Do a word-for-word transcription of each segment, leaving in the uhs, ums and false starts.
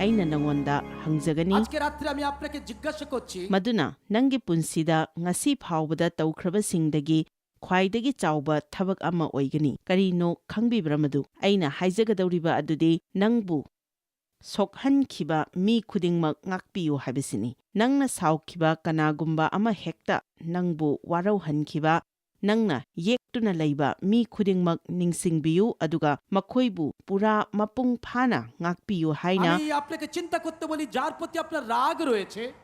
ꯑꯩꯅ ꯅꯉꯣꯟꯗ ꯍꯪꯖꯒꯅꯤ꯫ আজকে রাত্রে আমি আপনাকে জিজ্ঞাসা করছি, ꯃꯗꯨꯅ ꯅꯪꯒꯤ ꯄꯨꯟꯁꯤꯗ ꯉꯁꯤ ꯐꯥꯎꯕꯗ ꯇꯧꯈ꯭ꯔꯕꯁꯤꯡꯗꯒꯤ ꯈ꯭ꯋꯥꯏꯗꯒꯤ ꯆꯥꯎꯕ ꯊꯕꯛ ꯑꯃ ꯑꯣꯏꯒꯅꯤ꯫ ꯀꯔꯤꯅꯣ ꯈꯪꯕꯤꯕ꯭ꯔꯥ ꯃꯗꯨ? ꯑꯩꯅ ꯍꯥꯏꯖꯒꯗꯧꯔꯤꯕ ꯑꯗꯨꯗꯤ ꯅꯪꯕꯨ ꯁꯣꯛꯍꯟꯈꯤꯕ ꯃꯤ ꯈꯨꯗꯤꯡꯃꯛ ꯉꯥꯛꯄꯤꯌꯨ ꯍꯥꯏꯕꯁꯤꯅꯤ꯫ ꯅꯪꯅ ꯁꯥꯎꯈꯤꯕ ꯀꯅꯥꯒꯨꯝꯕ ꯑꯃ ꯍꯦꯛꯇ, ꯅꯪꯕꯨ ꯋꯥꯔꯧꯍꯟꯈꯤꯕ, ꯅꯪꯅ ꯌꯦꯛꯇꯨꯅ ꯂꯩꯕ ꯃꯤ ꯈꯨꯗꯤꯡꯃꯛ ꯅꯤꯡꯁꯤꯡꯕꯤꯌꯨ, ꯑꯗꯨꯒ ꯃꯈꯣꯏꯕꯨ ꯄꯨꯔꯥ ꯃꯄꯨꯡ ꯐꯥꯅ ꯉꯥꯛꯄꯤꯌꯨ ꯍꯥꯏꯅ আমি আপনাকে চিন্তা করতে বলি, যার প্রতি আপনার রাগ রয়েছে,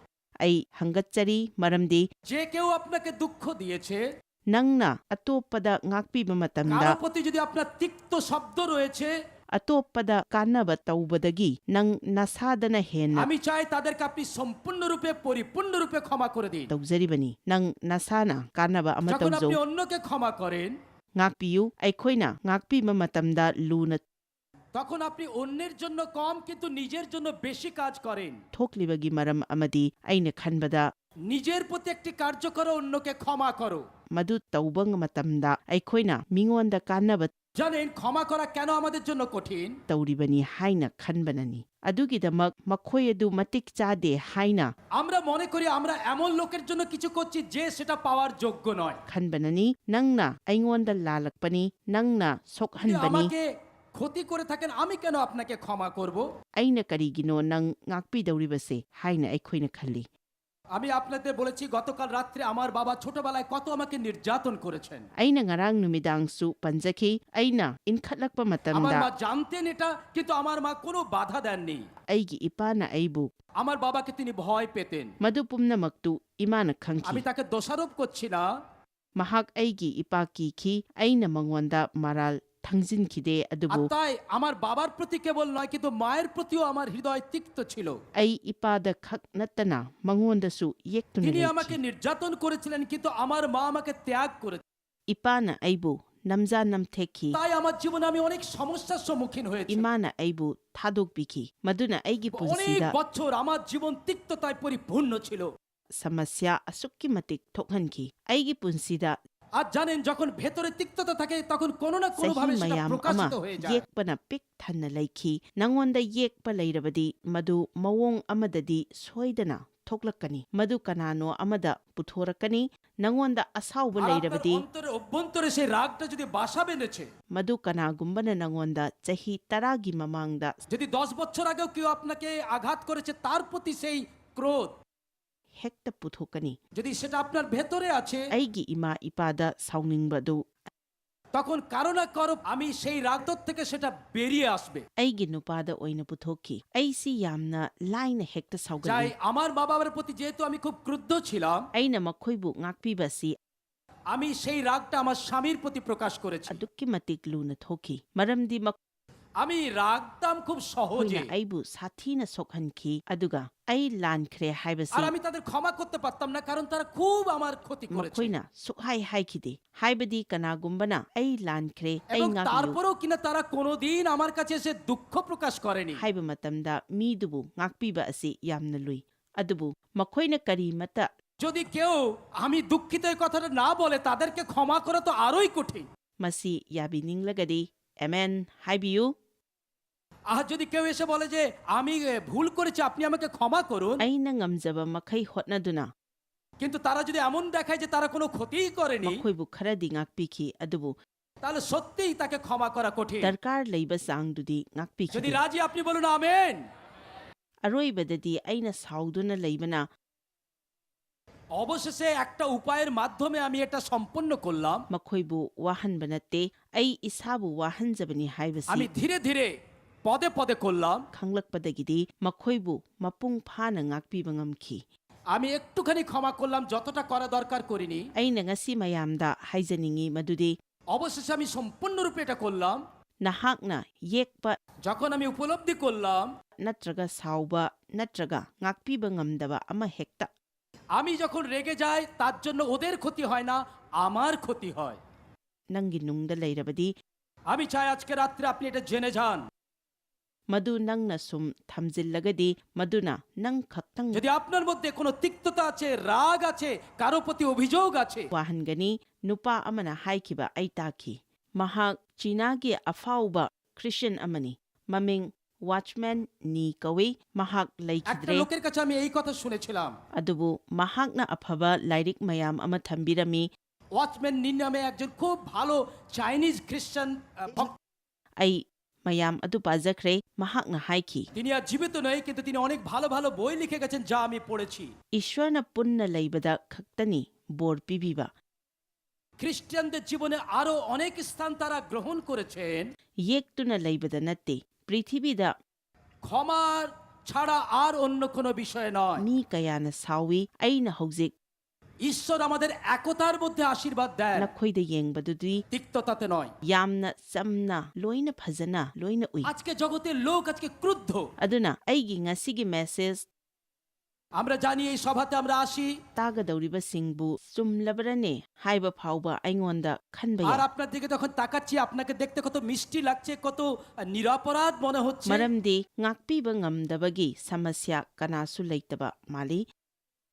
ꯑꯩ ꯍꯪꯒꯠꯆꯔꯤ, ꯃꯔꯝꯗꯤ যে কেউ আপনাকে দুঃখ দিয়েছে, ꯅꯪꯅ ꯑꯇꯣꯞꯄꯗ ꯉꯥꯛꯄꯤꯕ ꯃꯇꯝꯗ, কারো প্রতি যদি আপনার তিক্ত শব্দ রয়েছে, ꯑꯇꯣꯞꯄꯗ ꯀꯥꯟꯅꯕ ꯇꯧꯕꯗꯒꯤ ꯅꯪ ꯅꯁꯥꯗꯅ ꯍꯦꯟꯅ আমি চাই তাদেরকে আপনি সম্পূর্ণরূপে, পরিপূর্ণরূপে ক্ষমা করে দিন। ꯇꯧꯖꯔꯤꯕꯅꯤ꯫ ꯅꯪ ꯅꯁꯥꯅ ꯀꯥꯟꯅꯕ ꯑꯃ যখন ꯇꯧꯖꯧ꯫ আপনি অন্যকে ক্ষমা করেন, ꯉꯥꯛꯄꯤꯌꯨ꯫ ꯑꯩꯈꯣꯏꯅ ꯉꯥꯛꯄꯤꯕ ꯃꯇꯝꯗ ꯂꯨꯅ তখন আপনি অন্যের জন্য কম, কিন্তু নিজের জন্য বেশি কাজ করেন। ꯊꯣꯛꯂꯤꯕꯒꯤ ꯃꯔꯝ ꯑꯃꯗꯤ ꯑꯩꯅ ꯈꯟꯕꯗ নিজের প্রতি একটি কার্য করো, অন্যকে ক্ষমা করো। ꯃꯗꯨ ꯇꯧꯕ ꯃꯇꯝꯗ ꯑꯩꯈꯣꯏꯅ ꯃꯤꯉꯣꯟꯗ ꯀꯥꯟꯅꯕ জানেন, ক্ষমা করা কেন আমাদের জন্য কঠিন? ꯇꯧꯔꯤꯕꯅꯤ ꯍꯥꯏꯅ ꯈꯟꯕꯅꯅꯤ꯫ ꯑꯗꯨꯒꯤꯗꯃꯛ ꯃꯈꯣꯏ ꯑꯗꯨ ꯃꯇꯤꯛ ꯆꯥꯗꯦ ꯍꯥꯏꯅ আমরা মনে করি আমরা এমন লোকের জন্য কিছু করছি যে সেটা পাওয়ার যোগ্য নয়। ꯈꯟꯕꯅꯅꯤ꯫ ꯅꯪꯅ ꯑꯩꯉꯣꯟꯗ ꯂꯥꯜꯂꯛꯄꯅꯤ, ꯅꯪꯅ যদি ꯁꯣꯛꯍꯟꯕꯅꯤ, আমাকে ক্ষতি করে থাকেন, আমি কেন আপনাকে ক্ষমা করব? ꯑꯩꯅ ꯀꯔꯤꯒꯤꯅꯣ ꯅꯪ ꯉꯥꯛꯄꯤꯗꯧꯔꯤꯕꯁꯦ ꯍꯥꯏꯅ ꯑꯩꯈꯣꯏꯅ ꯈꯜꯂꯤ꯫ আমি আপনাদের বলেছি, গতকাল রাত্রে আমার বাবা ছোটবেলায় কত আমাকে নির্যাতন করেছেন। ꯑꯩꯅ ꯉꯔꯥꯡ ꯅꯨꯃꯤꯗꯥꯡꯁꯨ ꯄꯟꯖꯈꯤ, ꯑꯩꯅ ꯏꯟꯈꯠꯂꯛꯄ আমার ꯃꯇꯝꯗ মা জানতেন এটা, কিন্তু আমার মা কোনো বাধা দেননি। ꯑꯩꯒꯤ ꯏꯄꯥꯅ ꯑꯩꯕꯨ আমার বাবাকে তিনি ভয় পেতেন। ꯃꯗꯨ ꯄꯨꯝꯅꯃꯛꯇꯨ ꯏꯃꯥꯅ আমি ꯈꯪꯈꯤ꯫ তাকে দোষারোপ করছি না। ꯃꯍꯥꯛ ꯑꯩꯒꯤ ꯏꯄꯥ ꯀꯤꯈꯤ, ꯑꯩꯅ ꯃꯉꯣꯟꯗ ꯃꯔꯥꯜ ꯊꯪꯖꯤꯟꯈꯤꯗꯦ, আর ꯑꯗꯨꯕꯨ তাই আমার বাবার প্রতি কেবল নয়, কিন্তু মায়ের প্রতিও আমার হৃদয় তিক্ত ছিল। ꯑꯩ ꯏꯄꯥꯗ ꯈꯛ ꯅꯠꯇꯅ ꯃꯉꯣꯟꯗꯁꯨ ꯌꯦꯛꯇꯨꯅ তিনি ꯂꯩꯈꯤ꯫ আমাকে নির্যাতন করেছিলেন, কিন্তু আমার মা আমাকে ত্যাগ করে। ꯏꯄꯥꯅ ꯑꯩꯕꯨ ꯅꯝꯖꯥ ꯅꯝꯊꯦꯛꯈꯤ꯫ তাই আমার জীবনে আমি অনেক সমস্যার সম্মুখীন হয়েছি। ꯏꯃꯥꯅ ꯑꯩꯕꯨ ꯊꯥꯗꯣꯛꯄꯤꯈꯤ꯫ ꯃꯗꯨꯅ ꯑꯩꯒꯤ অনেক ꯄꯨꯟꯁꯤꯗ বছর আমার জীবন তিক্ততায় পরিপূর্ণ ছিল। ꯁꯃꯁ꯭ꯌꯥ ꯑꯁꯨꯛꯀꯤ ꯃꯇꯤꯛ ꯊꯣꯛꯍꯟꯈꯤ꯫ ꯑꯩꯒꯤ ꯄꯨꯟꯁꯤꯗ আর জানেন, যখন ভেতরে তিক্ততা থাকে, তখন কোনো না কোনো ভাবে ꯆꯍꯤ সেটা ꯃꯌꯥꯝ ꯑꯃ প্রকাশিত হয়ে যায়। ꯌꯦꯛꯄꯅ ꯄꯤꯛ ꯊꯟꯅ ꯂꯩꯈꯤ꯫ ꯅꯉꯣꯟꯗ ꯌꯦꯛꯄ ꯂꯩꯔꯕꯗꯤ, ꯃꯗꯨ ꯃꯑꯣꯡ ꯑꯃꯗꯗꯤ ꯁꯣꯏꯗꯅ ꯊꯣꯛꯂꯛꯀꯅꯤ꯫ ꯃꯗꯨ ꯀꯅꯥꯅꯣ ꯑꯃꯗ ꯄꯨꯊꯣꯔꯛꯀꯅꯤ꯫ ꯅꯉꯣꯟꯗ ꯑꯁꯥꯎꯕ আর আপনার ꯂꯩꯔꯕꯗꯤ, অন্তরের অভ্যন্তরে সেই রাগটা যদি বাসা বেঁধেছে, ꯃꯗꯨ ꯀꯅꯥꯒꯨꯝꯕꯅ ꯅꯉꯣꯟꯗ ꯆꯍꯤ ꯇꯔꯥꯒꯤ ꯃꯃꯥꯡꯗ যদি দশ বছর আগেও কেউ আপনাকে আঘাত করেছে, তার প্রতি সেই ক্রোধ ꯍꯦꯛꯇ ꯄꯨꯊꯣꯛꯀꯅꯤ꯫ যদি সেটা আপনার ভেতরে আছে, ꯑꯩꯒꯤ ꯏꯃꯥ ꯏꯄꯥꯗ ꯁꯥꯎꯅꯤꯡꯕꯗꯨ তখন কারো না কারো আমি সেই রাগ থেকে সেটা বেরিয়ে আসবে। ꯑꯩꯒꯤ ꯅꯨꯄꯥꯗ ꯑꯣꯏꯅ ꯄꯨꯊꯣꯛꯈꯤ꯫ ꯑꯩꯁꯤ ꯌꯥꯝꯅ ꯂꯥꯏꯅ ꯍꯦꯛꯇ যাই, ꯁꯥꯎꯒꯜꯂꯤ꯫ আমার মা বাবার প্রতি যেহেতু আমি খুব ক্রুদ্ধ ছিলাম, ꯑꯩꯅ ꯃꯈꯣꯏꯕꯨ ꯉꯥꯛꯄꯤꯕ ꯑꯁꯤ আমি সেই রাগটা আমার স্বামীর প্রতি প্রকাশ করেছি। ꯑꯗꯨꯛꯀꯤ ꯃꯇꯤꯛ ꯂꯨꯅ ꯊꯣꯛꯈꯤ, ꯃꯔꯝꯗꯤ ꯃꯈꯣꯏ আমি রাগতাম খুব সহজে। ꯑꯩꯕꯨ ꯁꯥꯊꯤꯅ ꯁꯣꯛꯍꯟꯈꯤ, ꯑꯗꯨꯒ ꯑꯩ ꯂꯥꯟꯈ꯭ꯔꯦ ꯍꯥꯏꯕꯁꯤ আর আমি তাদের ক্ষমা করতে পারতাম না, কারণ তারা খুব আমার ক্ষতি করেছে। ꯃꯈꯣꯏꯅ ꯁꯨꯛꯍꯥꯏ ꯍꯥꯏꯈꯤꯗꯦ, ꯍꯥꯏꯕꯗꯤ ꯀꯅꯥꯒꯨꯝꯕꯅ "ꯑꯩ ꯂꯥꯟꯈ꯭ꯔꯦ, ꯑꯩ এবং ꯉꯥꯛꯄꯤꯌꯨ" তারপরেও কিনা তারা কোনোদিন আমার কাছে এসে দুঃখ প্রকাশ করেনি। ꯍꯥꯏꯕ ꯃꯇꯝꯗ ꯃꯤꯗꯨꯕꯨ ꯉꯥꯛꯄꯤꯕ ꯑꯁꯤ ꯌꯥꯝꯅ ꯂꯨꯏ꯫ ꯑꯗꯨꯕꯨ ꯃꯈꯣꯏꯅ ꯀꯔꯤꯃꯠꯇ যদি কেউ "আমি দুঃখিত" এই কথাটা না বলে, তাদেরকে ক্ষমা করা তো আরোই কঠিন। ꯃꯁꯤ ꯌꯥꯕꯤꯅꯤꯡꯂꯒꯗꯤ ꯑꯦꯃꯦꯟ ꯍꯥꯏꯕꯤꯌꯨ꯫ আর যদি কেউ এসে বলে যে "আমি এ, ভুল করেছি, আপনি আমাকে ক্ষমা করুন", ꯑꯩꯅ ꯉꯝꯖꯕ ꯃꯈꯩ ꯍꯣꯠꯅꯗꯨꯅ কিন্তু তারা যদি এমন দেখায় যে তারা কোনো ক্ষতিই করেনি, ꯃꯈꯣꯏꯕꯨ ꯈꯔꯗꯤ ꯉꯥꯛꯄꯤꯈꯤ, ꯑꯗꯨꯕꯨ তাহলে সত্যিই তাকে ক্ষমা করা কঠিন। ꯗꯔꯀꯥꯔ ꯂꯩꯕ ꯆꯥꯡꯗꯨꯗꯤ যদি ꯉꯥꯛꯄꯤꯈꯤꯗꯦ꯫ রাজি, আপনি বলুন "আমেন।" ꯑꯔꯣꯏꯕꯗꯗꯤ ꯑꯩꯅ ꯁꯥꯎꯗꯨꯅ ꯂꯩꯕꯅ অবশেষে একটা উপায়ের মাধ্যমে আমি এটা সম্পন্ন করলাম। ꯃꯈꯣꯏꯕꯨ ꯋꯥꯍꯟꯕ ꯅꯠꯇꯦ, ꯑꯩ ꯏꯁꯥꯕꯨ ꯋꯥꯍꯟꯖꯕꯅꯤ ꯍꯥꯏꯕꯁꯤ আমি ধীরে ধীরে, পদে পদে করলাম। ꯈꯪꯂꯛꯄꯗꯒꯤꯗꯤ ꯃꯈꯣꯏꯕꯨ ꯃꯄꯨꯡ ꯐꯥꯅ ꯉꯥꯛꯄꯤꯕ ꯉꯝꯈꯤ꯫ আমি একটুখানি ক্ষমা করলাম, যতটা করা দরকার করিনি। ꯑꯩꯅ ꯉꯁꯤ ꯃꯌꯥꯝꯗ ꯍꯥꯏꯖꯅꯤꯡꯏ ꯃꯗꯨꯗꯤ অবশেষে আমি সম্পূর্ণরূপে এটা করলাম। ꯅꯍꯥꯛꯅ ꯌꯦꯛꯄ যখন আমি উপলব্ধি করলাম ꯅꯠꯇ꯭ꯔꯒ ꯁꯥꯎꯕ ꯅꯠꯇ꯭ꯔꯒ ꯉꯥꯛꯄꯤꯕ ꯉꯝꯗꯕ ꯑꯃ ꯍꯦꯛꯇ আমি যখন রেগে যাই, তার জন্য ওদের ক্ষতি হয় না, আমার ক্ষতি হয়। ꯅꯪꯒꯤ ꯅꯨꯡꯗ ꯂꯩꯔꯕꯗꯤ, আমি চাই আজকে রাত্রে আপনি এটা জেনে যান। ꯃꯗꯨ ꯅꯪꯅ ꯁꯨꯝ ꯊꯝꯖꯤꯜꯂꯒꯗꯤ, ꯃꯗꯨꯅ ꯅꯪ ꯈꯛꯇꯪ যদি আপনার মধ্যে কোনো তিক্ততা আছে, রাগ আছে, কারো প্রতি অভিযোগ আছে, ꯋꯥꯍꯟꯒꯅꯤ꯫ ꯅꯨꯄꯥ ꯑꯃꯅ ꯍꯥꯏꯈꯤꯕ ꯑꯩ ꯇꯥꯈꯤ꯫ ꯃꯍꯥꯛ ꯆꯤꯅꯥꯒꯤ ꯑꯐꯥꯎꯕ ꯈ꯭ꯔꯤꯁꯇꯤꯌꯥꯟ ꯑꯃꯅꯤ꯫ ꯃꯃꯤꯡ ꯋꯥꯆꯃꯦꯟ ꯅꯤ ꯀꯧꯏ꯫ ꯃꯍꯥꯛ একটা ꯂꯩꯈꯤꯗ꯭ꯔꯦ꯫ লোকের কাছে আমি এই কথা শুনেছিলাম। ꯑꯗꯨꯕꯨ ꯃꯍꯥꯛꯅ ꯑꯐꯕ ꯂꯥꯏꯔꯤꯛ ꯃꯌꯥꯝ ꯑꯃ ꯊꯝꯕꯤꯔꯝꯃꯤ꯫ ওয়াচম্যান নি নামে একজন খুব ভালো চাইনিজ খ্রিস্টান আহ, ভক্ত। ꯑꯩ ꯃꯌꯥꯝ ꯑꯗꯨ ꯄꯥꯖꯈ꯭ꯔꯦ꯫ ꯃꯍꯥꯛꯅ ꯍꯥꯏꯈꯤ, তিনি আর জীবিত নেই, কিন্তু তিনি অনেক ভালো ভালো বই লিখে গেছেন, যা আমি পড়েছি। ꯏꯁ꯭ꯋꯔꯅ ꯄꯨꯟꯅ ꯂꯩꯕꯗ ꯈꯛꯇꯅꯤ ꯕꯣꯔ ꯄꯤꯕꯤꯕ꯫ খ্রিস্টানদের জীবনে আরো অনেক স্থান তারা গ্রহণ করেছেন। ꯌꯦꯛꯇꯨꯅ ꯂꯩꯕꯗ ꯅꯠꯇꯦ, ꯄ꯭ꯔꯤꯊꯤꯕꯤꯗ ক্ষমার ছাড়া আর অন্য কোনো বিষয় নয়। ꯃꯤ ꯀꯌꯥꯅ ꯁꯥꯎꯏ꯫ ꯑꯩꯅ ꯍꯧꯖꯤꯛ ঈশ্বর আমাদের একতার মধ্যে আশীর্বাদ দেন, ꯅꯈꯣꯏꯗ ꯌꯦꯡꯕꯗꯨꯗꯤ তিক্ততাতে নয়। ꯌꯥꯝꯅ ꯆꯝꯅ, ꯂꯣꯏꯅ ꯐꯖꯅ, ꯂꯣꯏꯅ ꯎꯏ꯫ আজকে জগতের লোক আজকে ক্রুদ্ধ। ꯑꯗꯨꯅ ꯑꯩꯒꯤ ꯉꯁꯤꯒꯤ ꯃꯦꯁꯦꯖ আমরা জানি এই সভাতে আমরা আসি, ꯇꯥꯒꯗꯧꯔꯤꯕꯁꯤꯡꯕꯨ ꯆꯨꯝꯂꯕ꯭ꯔꯅꯦ ꯍꯥꯏꯕ ꯐꯥꯎꯕ ꯑꯩꯉꯣꯟꯗ ꯈꯟꯕ আর ꯌꯥꯏ꯫ আপনার দিকে যখন তাকাচ্ছি, আপনাকে দেখতে কত মিষ্টি লাগছে, কত আহ, নিরপরাধ মনে হচ্ছে। ꯃꯔꯝꯗꯤ ꯉꯥꯛꯄꯤꯕ ꯉꯝꯗꯕꯒꯤ ꯁꯃꯁ꯭ꯌꯥ ꯀꯅꯥꯁꯨ ꯂꯩꯇꯕ ꯃꯥꯜꯂꯤ꯫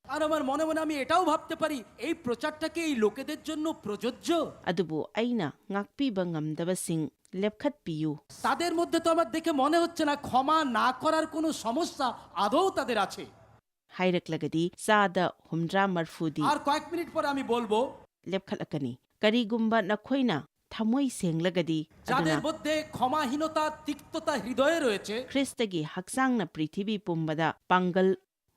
আর আমার মনে মনে আমি এটাও ভাবতে পারি, এই প্রচারটা কি এই লোকেদের জন্য প্রযোজ্য? ꯑꯗꯨꯕꯨ ꯑꯩꯅ ꯉꯥꯛꯄꯤꯕ ꯉꯝꯗꯕꯁꯤꯡ ꯂꯦꯞꯈꯠꯄꯤꯌꯨ꯫ তাদের মধ্যে তো আমার দেখে মনে হচ্ছে না ক্ষমা না করার কোনো সমস্যা আদৌ তাদের আছে। ꯍꯥꯏꯔꯛꯂꯒꯗꯤ ꯆꯥꯗ ꯍꯨꯝꯗ꯭ꯔꯥ ꯃꯔꯐꯨꯗꯤ আর কয়েক মিনিট পরে আমি বলবো, ꯂꯦꯞꯈꯠꯂꯛꯀꯅꯤ꯫ ꯀꯔꯤꯒꯨꯝꯕ ꯅꯈꯣꯏꯅ ꯊꯃꯣꯏ ꯁꯦꯡꯂꯒꯗꯤ, যাদের ꯑꯗꯨꯅ মধ্যে ক্ষমাহীনতা, তিক্ততা হৃদয়ে রয়েছে, খ্ৰীষ্টꯒꯤ ꯍꯛꯆꯥꯡꯅ ꯄ꯭ꯔꯤꯊꯤꯕꯤ ꯄꯨꯝꯕꯗ ꯄꯥꯡꯒꯜ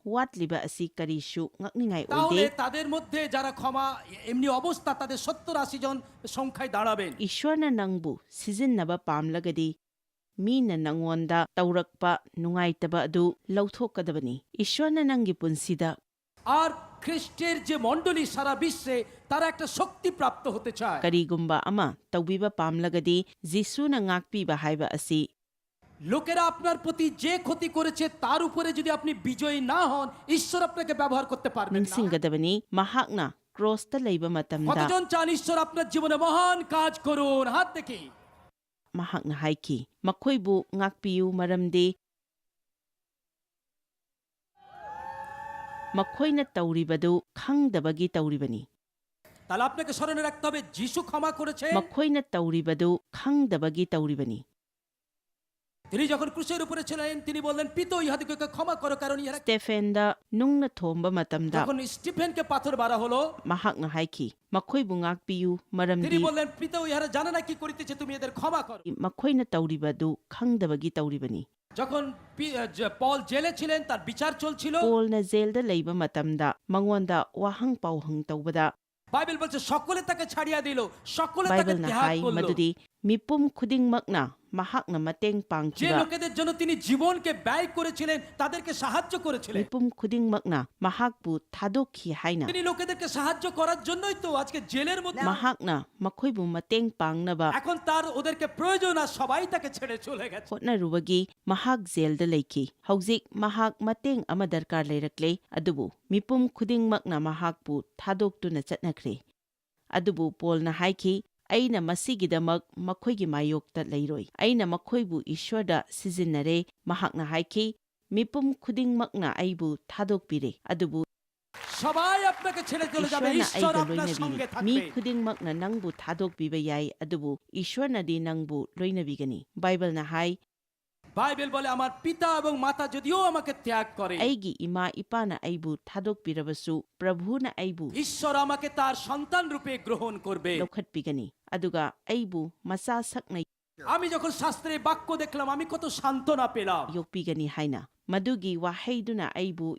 ꯋꯥꯠꯂꯤꯕ ꯑꯁꯤ ꯀꯔꯤꯁꯨ ꯉꯛꯅꯤꯡꯉꯥꯏ তাহলে ꯑꯣꯏꯗꯦ꯫ তাদের মধ্যে যারা ক্ষমা এমনি অবস্থা, তাদের সত্তর আশি জন সংখ্যায় দাঁড়াবেন। ꯏꯁ꯭ꯋꯔꯅ ꯅꯪꯕꯨ ꯁꯤꯖꯤꯟꯅꯕ ꯄꯥꯝꯂꯒꯗꯤ, ꯃꯤꯅ ꯅꯪꯉꯣꯟꯗ ꯇꯧꯔꯛꯄ ꯅꯨꯡꯉꯥꯏꯇꯕ ꯑꯗꯨ ꯂꯧꯊꯣꯛꯀꯗꯕꯅꯤ꯫ ꯏꯁ꯭ꯋꯔꯅ ꯅꯪꯒꯤ ꯄꯨꯟꯁꯤꯗ আর খ্রিস্টের যে মণ্ডলী সারা বিশ্বে, তারা একটা শক্তি প্রাপ্ত হতে চায়। ꯀꯔꯤꯒꯨꯝꯕ ꯑꯃ ꯇꯧꯕꯤꯕ ꯄꯥꯝꯂꯒꯗꯤ, ꯖꯤꯁꯨꯅ ꯉꯥꯛꯄꯤꯕ ꯍꯥꯏꯕ ꯑꯁꯤ লোকেরা আপনার প্রতি যে ক্ষতি করেছে, তার উপরে যদি আপনি বিজয়ী না হন, ঈশ্বর আপনাকে ব্যবহার করতে পারবেন না। ꯅꯤꯡꯁꯤꯡꯒꯗꯕꯅꯤ꯫ ꯃꯍꯥꯛꯅ ꯀ꯭ꯔꯣꯁꯇ ꯂꯩꯕ ꯃꯇꯝꯗ কতজন চান ঈশ্বর আপনার জীবনে মহান কাজ করুন? হাত দেখি। ꯃꯍꯥꯛꯅ ꯍꯥꯏꯈꯤ, "ꯃꯈꯣꯏꯕꯨ ꯉꯥꯛꯄꯤꯌꯨ, ꯃꯔꯝꯗꯤ ꯃꯈꯣꯏꯅ ꯇꯧꯔꯤꯕꯗꯨ ꯈꯪꯗꯕꯒꯤ ꯇꯧꯔꯤꯕꯅꯤ꯫ তাহলে আপনাকে স্মরণে রাখতে হবে, যিশু ক্ষমা করেছে। ꯃꯈꯣꯏꯅ ꯇꯧꯔꯤꯕꯗꯨ ꯈꯪꯗꯕꯒꯤ ꯇꯧꯔꯤꯕꯅꯤ꯫" তিনি যখন ক্রুশের উপরে ছিলেন, তিনি বললেন, "পিতা, ইহাদিগকে ক্ষমা করো, কারণ ইহারা।" ষ্টেফেꯟꯗ ꯅꯨꯡꯅ ꯊꯣꯝꯕ ꯃꯇꯝꯗ যখন স্টিফেনকে পাথর মারা হলো, ꯃꯍꯥꯛꯅ ꯍꯥꯏꯈꯤ, "ꯃꯈꯣꯏꯕꯨ ꯉꯥꯛꯄꯤꯌꯨ, তিনি ꯃꯔꯝꯗꯤ বললেন, "পিতা, ইহারা জানে না কি করিতেছে, তুমি এদের ক্ষমা করো।" ꯃꯈꯣꯏꯅ ꯇꯧꯔꯤꯕꯗꯨ ꯈꯪꯗꯕꯒꯤ ꯇꯧꯔꯤꯕꯅꯤ꯫" যখন পি-, আহ, জ-, পল জেলে ছিলেন, তার বিচার চলছিল। ꯄꯣꯜꯅ ꯖꯦꯜꯗ ꯂꯩꯕ ꯃꯇꯝꯗ ꯃꯉꯣꯟꯗ ꯋꯥꯍꯪ ꯄꯥꯎꯍꯪ ꯇꯧꯕꯗ বাইবেল বলছে, "সকলে তাকে ছাড়িয়া দিল, সকলে তাকে বাইꯕꯜꯅ ত্যাগ ꯍꯥꯏ করলো।" ꯃꯗꯨꯗꯤ ꯃꯤꯄꯨꯝ ꯈꯨꯗꯤꯡꯃꯛꯅ ꯃꯍꯥꯛꯅ ꯃꯇꯦꯡ যে ꯄꯥꯡꯈꯤꯕ, লোকেদের জন্য তিনি জীবনকে ব্যয় করেছিলেন, তাদেরকে সাহায্য করেছিলেন। ꯃꯤꯄꯨꯝ ꯈꯨꯗꯤꯡꯃꯛꯅ ꯃꯍꯥꯛꯄꯨ ꯊꯥꯗꯣꯛꯈꯤ ꯍꯥꯏꯅ তিনি লোকেদেরকে সাহায্য করার জন্যই তো আজকে জেলের মধ্যে। ꯃꯍꯥꯛꯅ ꯃꯈꯣꯏꯕꯨ ꯃꯇꯦꯡ ꯄꯥꯡꯅꯕ এখন তার ওদেরকে প্রয়োজন, আর সবাই তাকে ছেড়ে চলে গেছে। ꯍꯣꯠꯅꯔꯨꯕꯒꯤ ꯃꯍꯥꯛ ꯖꯦꯜꯗ ꯂꯩꯈꯤ꯫ ꯍꯧꯖꯤꯛ ꯃꯍꯥꯛ ꯃꯇꯦꯡ ꯑꯃ ꯗꯔꯀꯥꯔ ꯂꯩꯔꯛꯂꯦ, ꯑꯗꯨꯕꯨ ꯃꯤꯄꯨꯝ ꯈꯨꯗꯤꯡꯃꯛꯅ ꯃꯍꯥꯛꯄꯨ ꯊꯥꯗꯣꯛꯇꯨꯅ ꯆꯠꯅꯈ꯭ꯔꯦ꯫ ꯑꯗꯨꯕꯨ ꯄꯣꯜꯅ ꯍꯥꯏꯈꯤ, "ꯑꯩꯅ ꯃꯁꯤꯒꯤꯗꯃꯛ ꯃꯈꯣꯏꯒꯤ ꯃꯥꯌꯣꯛꯇ ꯂꯩꯔꯣꯏ꯫ ꯑꯩꯅ ꯃꯈꯣꯏꯕꯨ ꯏꯁ꯭ꯋꯔꯗ ꯁꯤꯖꯤꯟꯅꯔꯦ꯫" ꯃꯍꯥꯛꯅ ꯍꯥꯏꯈꯤ, "ꯃꯤꯄꯨꯝ ꯈꯨꯗꯤꯡꯃꯛꯅ ꯑꯩꯕꯨ ꯊꯥꯗꯣꯛꯄꯤꯔꯦ, ꯑꯗꯨꯕꯨ সবাই আপনাকে ছেড়ে চলে যাবে, ꯏꯁ꯭ꯋꯔꯅ ঈশ্বর ꯑꯩꯒ আপনার সঙ্গে ꯂꯣꯏꯅꯕꯤꯔꯤ꯫ ꯃꯤ থাকবে। ꯈꯨꯗꯤꯡꯃꯛꯅ ꯅꯪꯕꯨ ꯊꯥꯗꯣꯛꯄꯤꯕ ꯌꯥꯏ, ꯑꯗꯨꯕꯨ ꯏꯁ꯭ꯋꯔꯅꯗꯤ ꯅꯪꯕꯨ ꯂꯣꯏꯅꯕꯤꯒꯅꯤ꯫" ꯕꯥꯏꯕꯜꯅ ꯍꯥꯏ, বাইবেল বলে, "আমার পিতা এবং মাতা যদিও আমাকে ত্যাগ করে, "ꯑꯩꯒꯤ ꯏꯃꯥ ꯏꯄꯥꯅ ꯑꯩꯕꯨ ꯊꯥꯗꯣꯛꯄꯤꯔꯕꯁꯨ, ꯄ꯭ꯔꯚꯨꯅ ꯑꯩꯕꯨ ঈশ্বর আমাকে তার সন্তান রূপে গ্রহণ করবে।" ꯂꯧꯈꯠꯄꯤꯒꯅꯤ, ꯑꯗꯨꯒ ꯑꯩꯕꯨ ꯃꯆꯥ ꯁꯛꯅ আমি যখন শাস্ত্রে বাক্য দেখলাম, আমি কত সান্ত্বনা পেলাম। ꯌꯣꯛꯄꯤꯒꯅꯤ" ꯍꯥꯏꯅ꯫ ꯃꯗꯨꯒꯤ ꯋꯥꯍꯩꯗꯨꯅ ꯑꯩꯕꯨ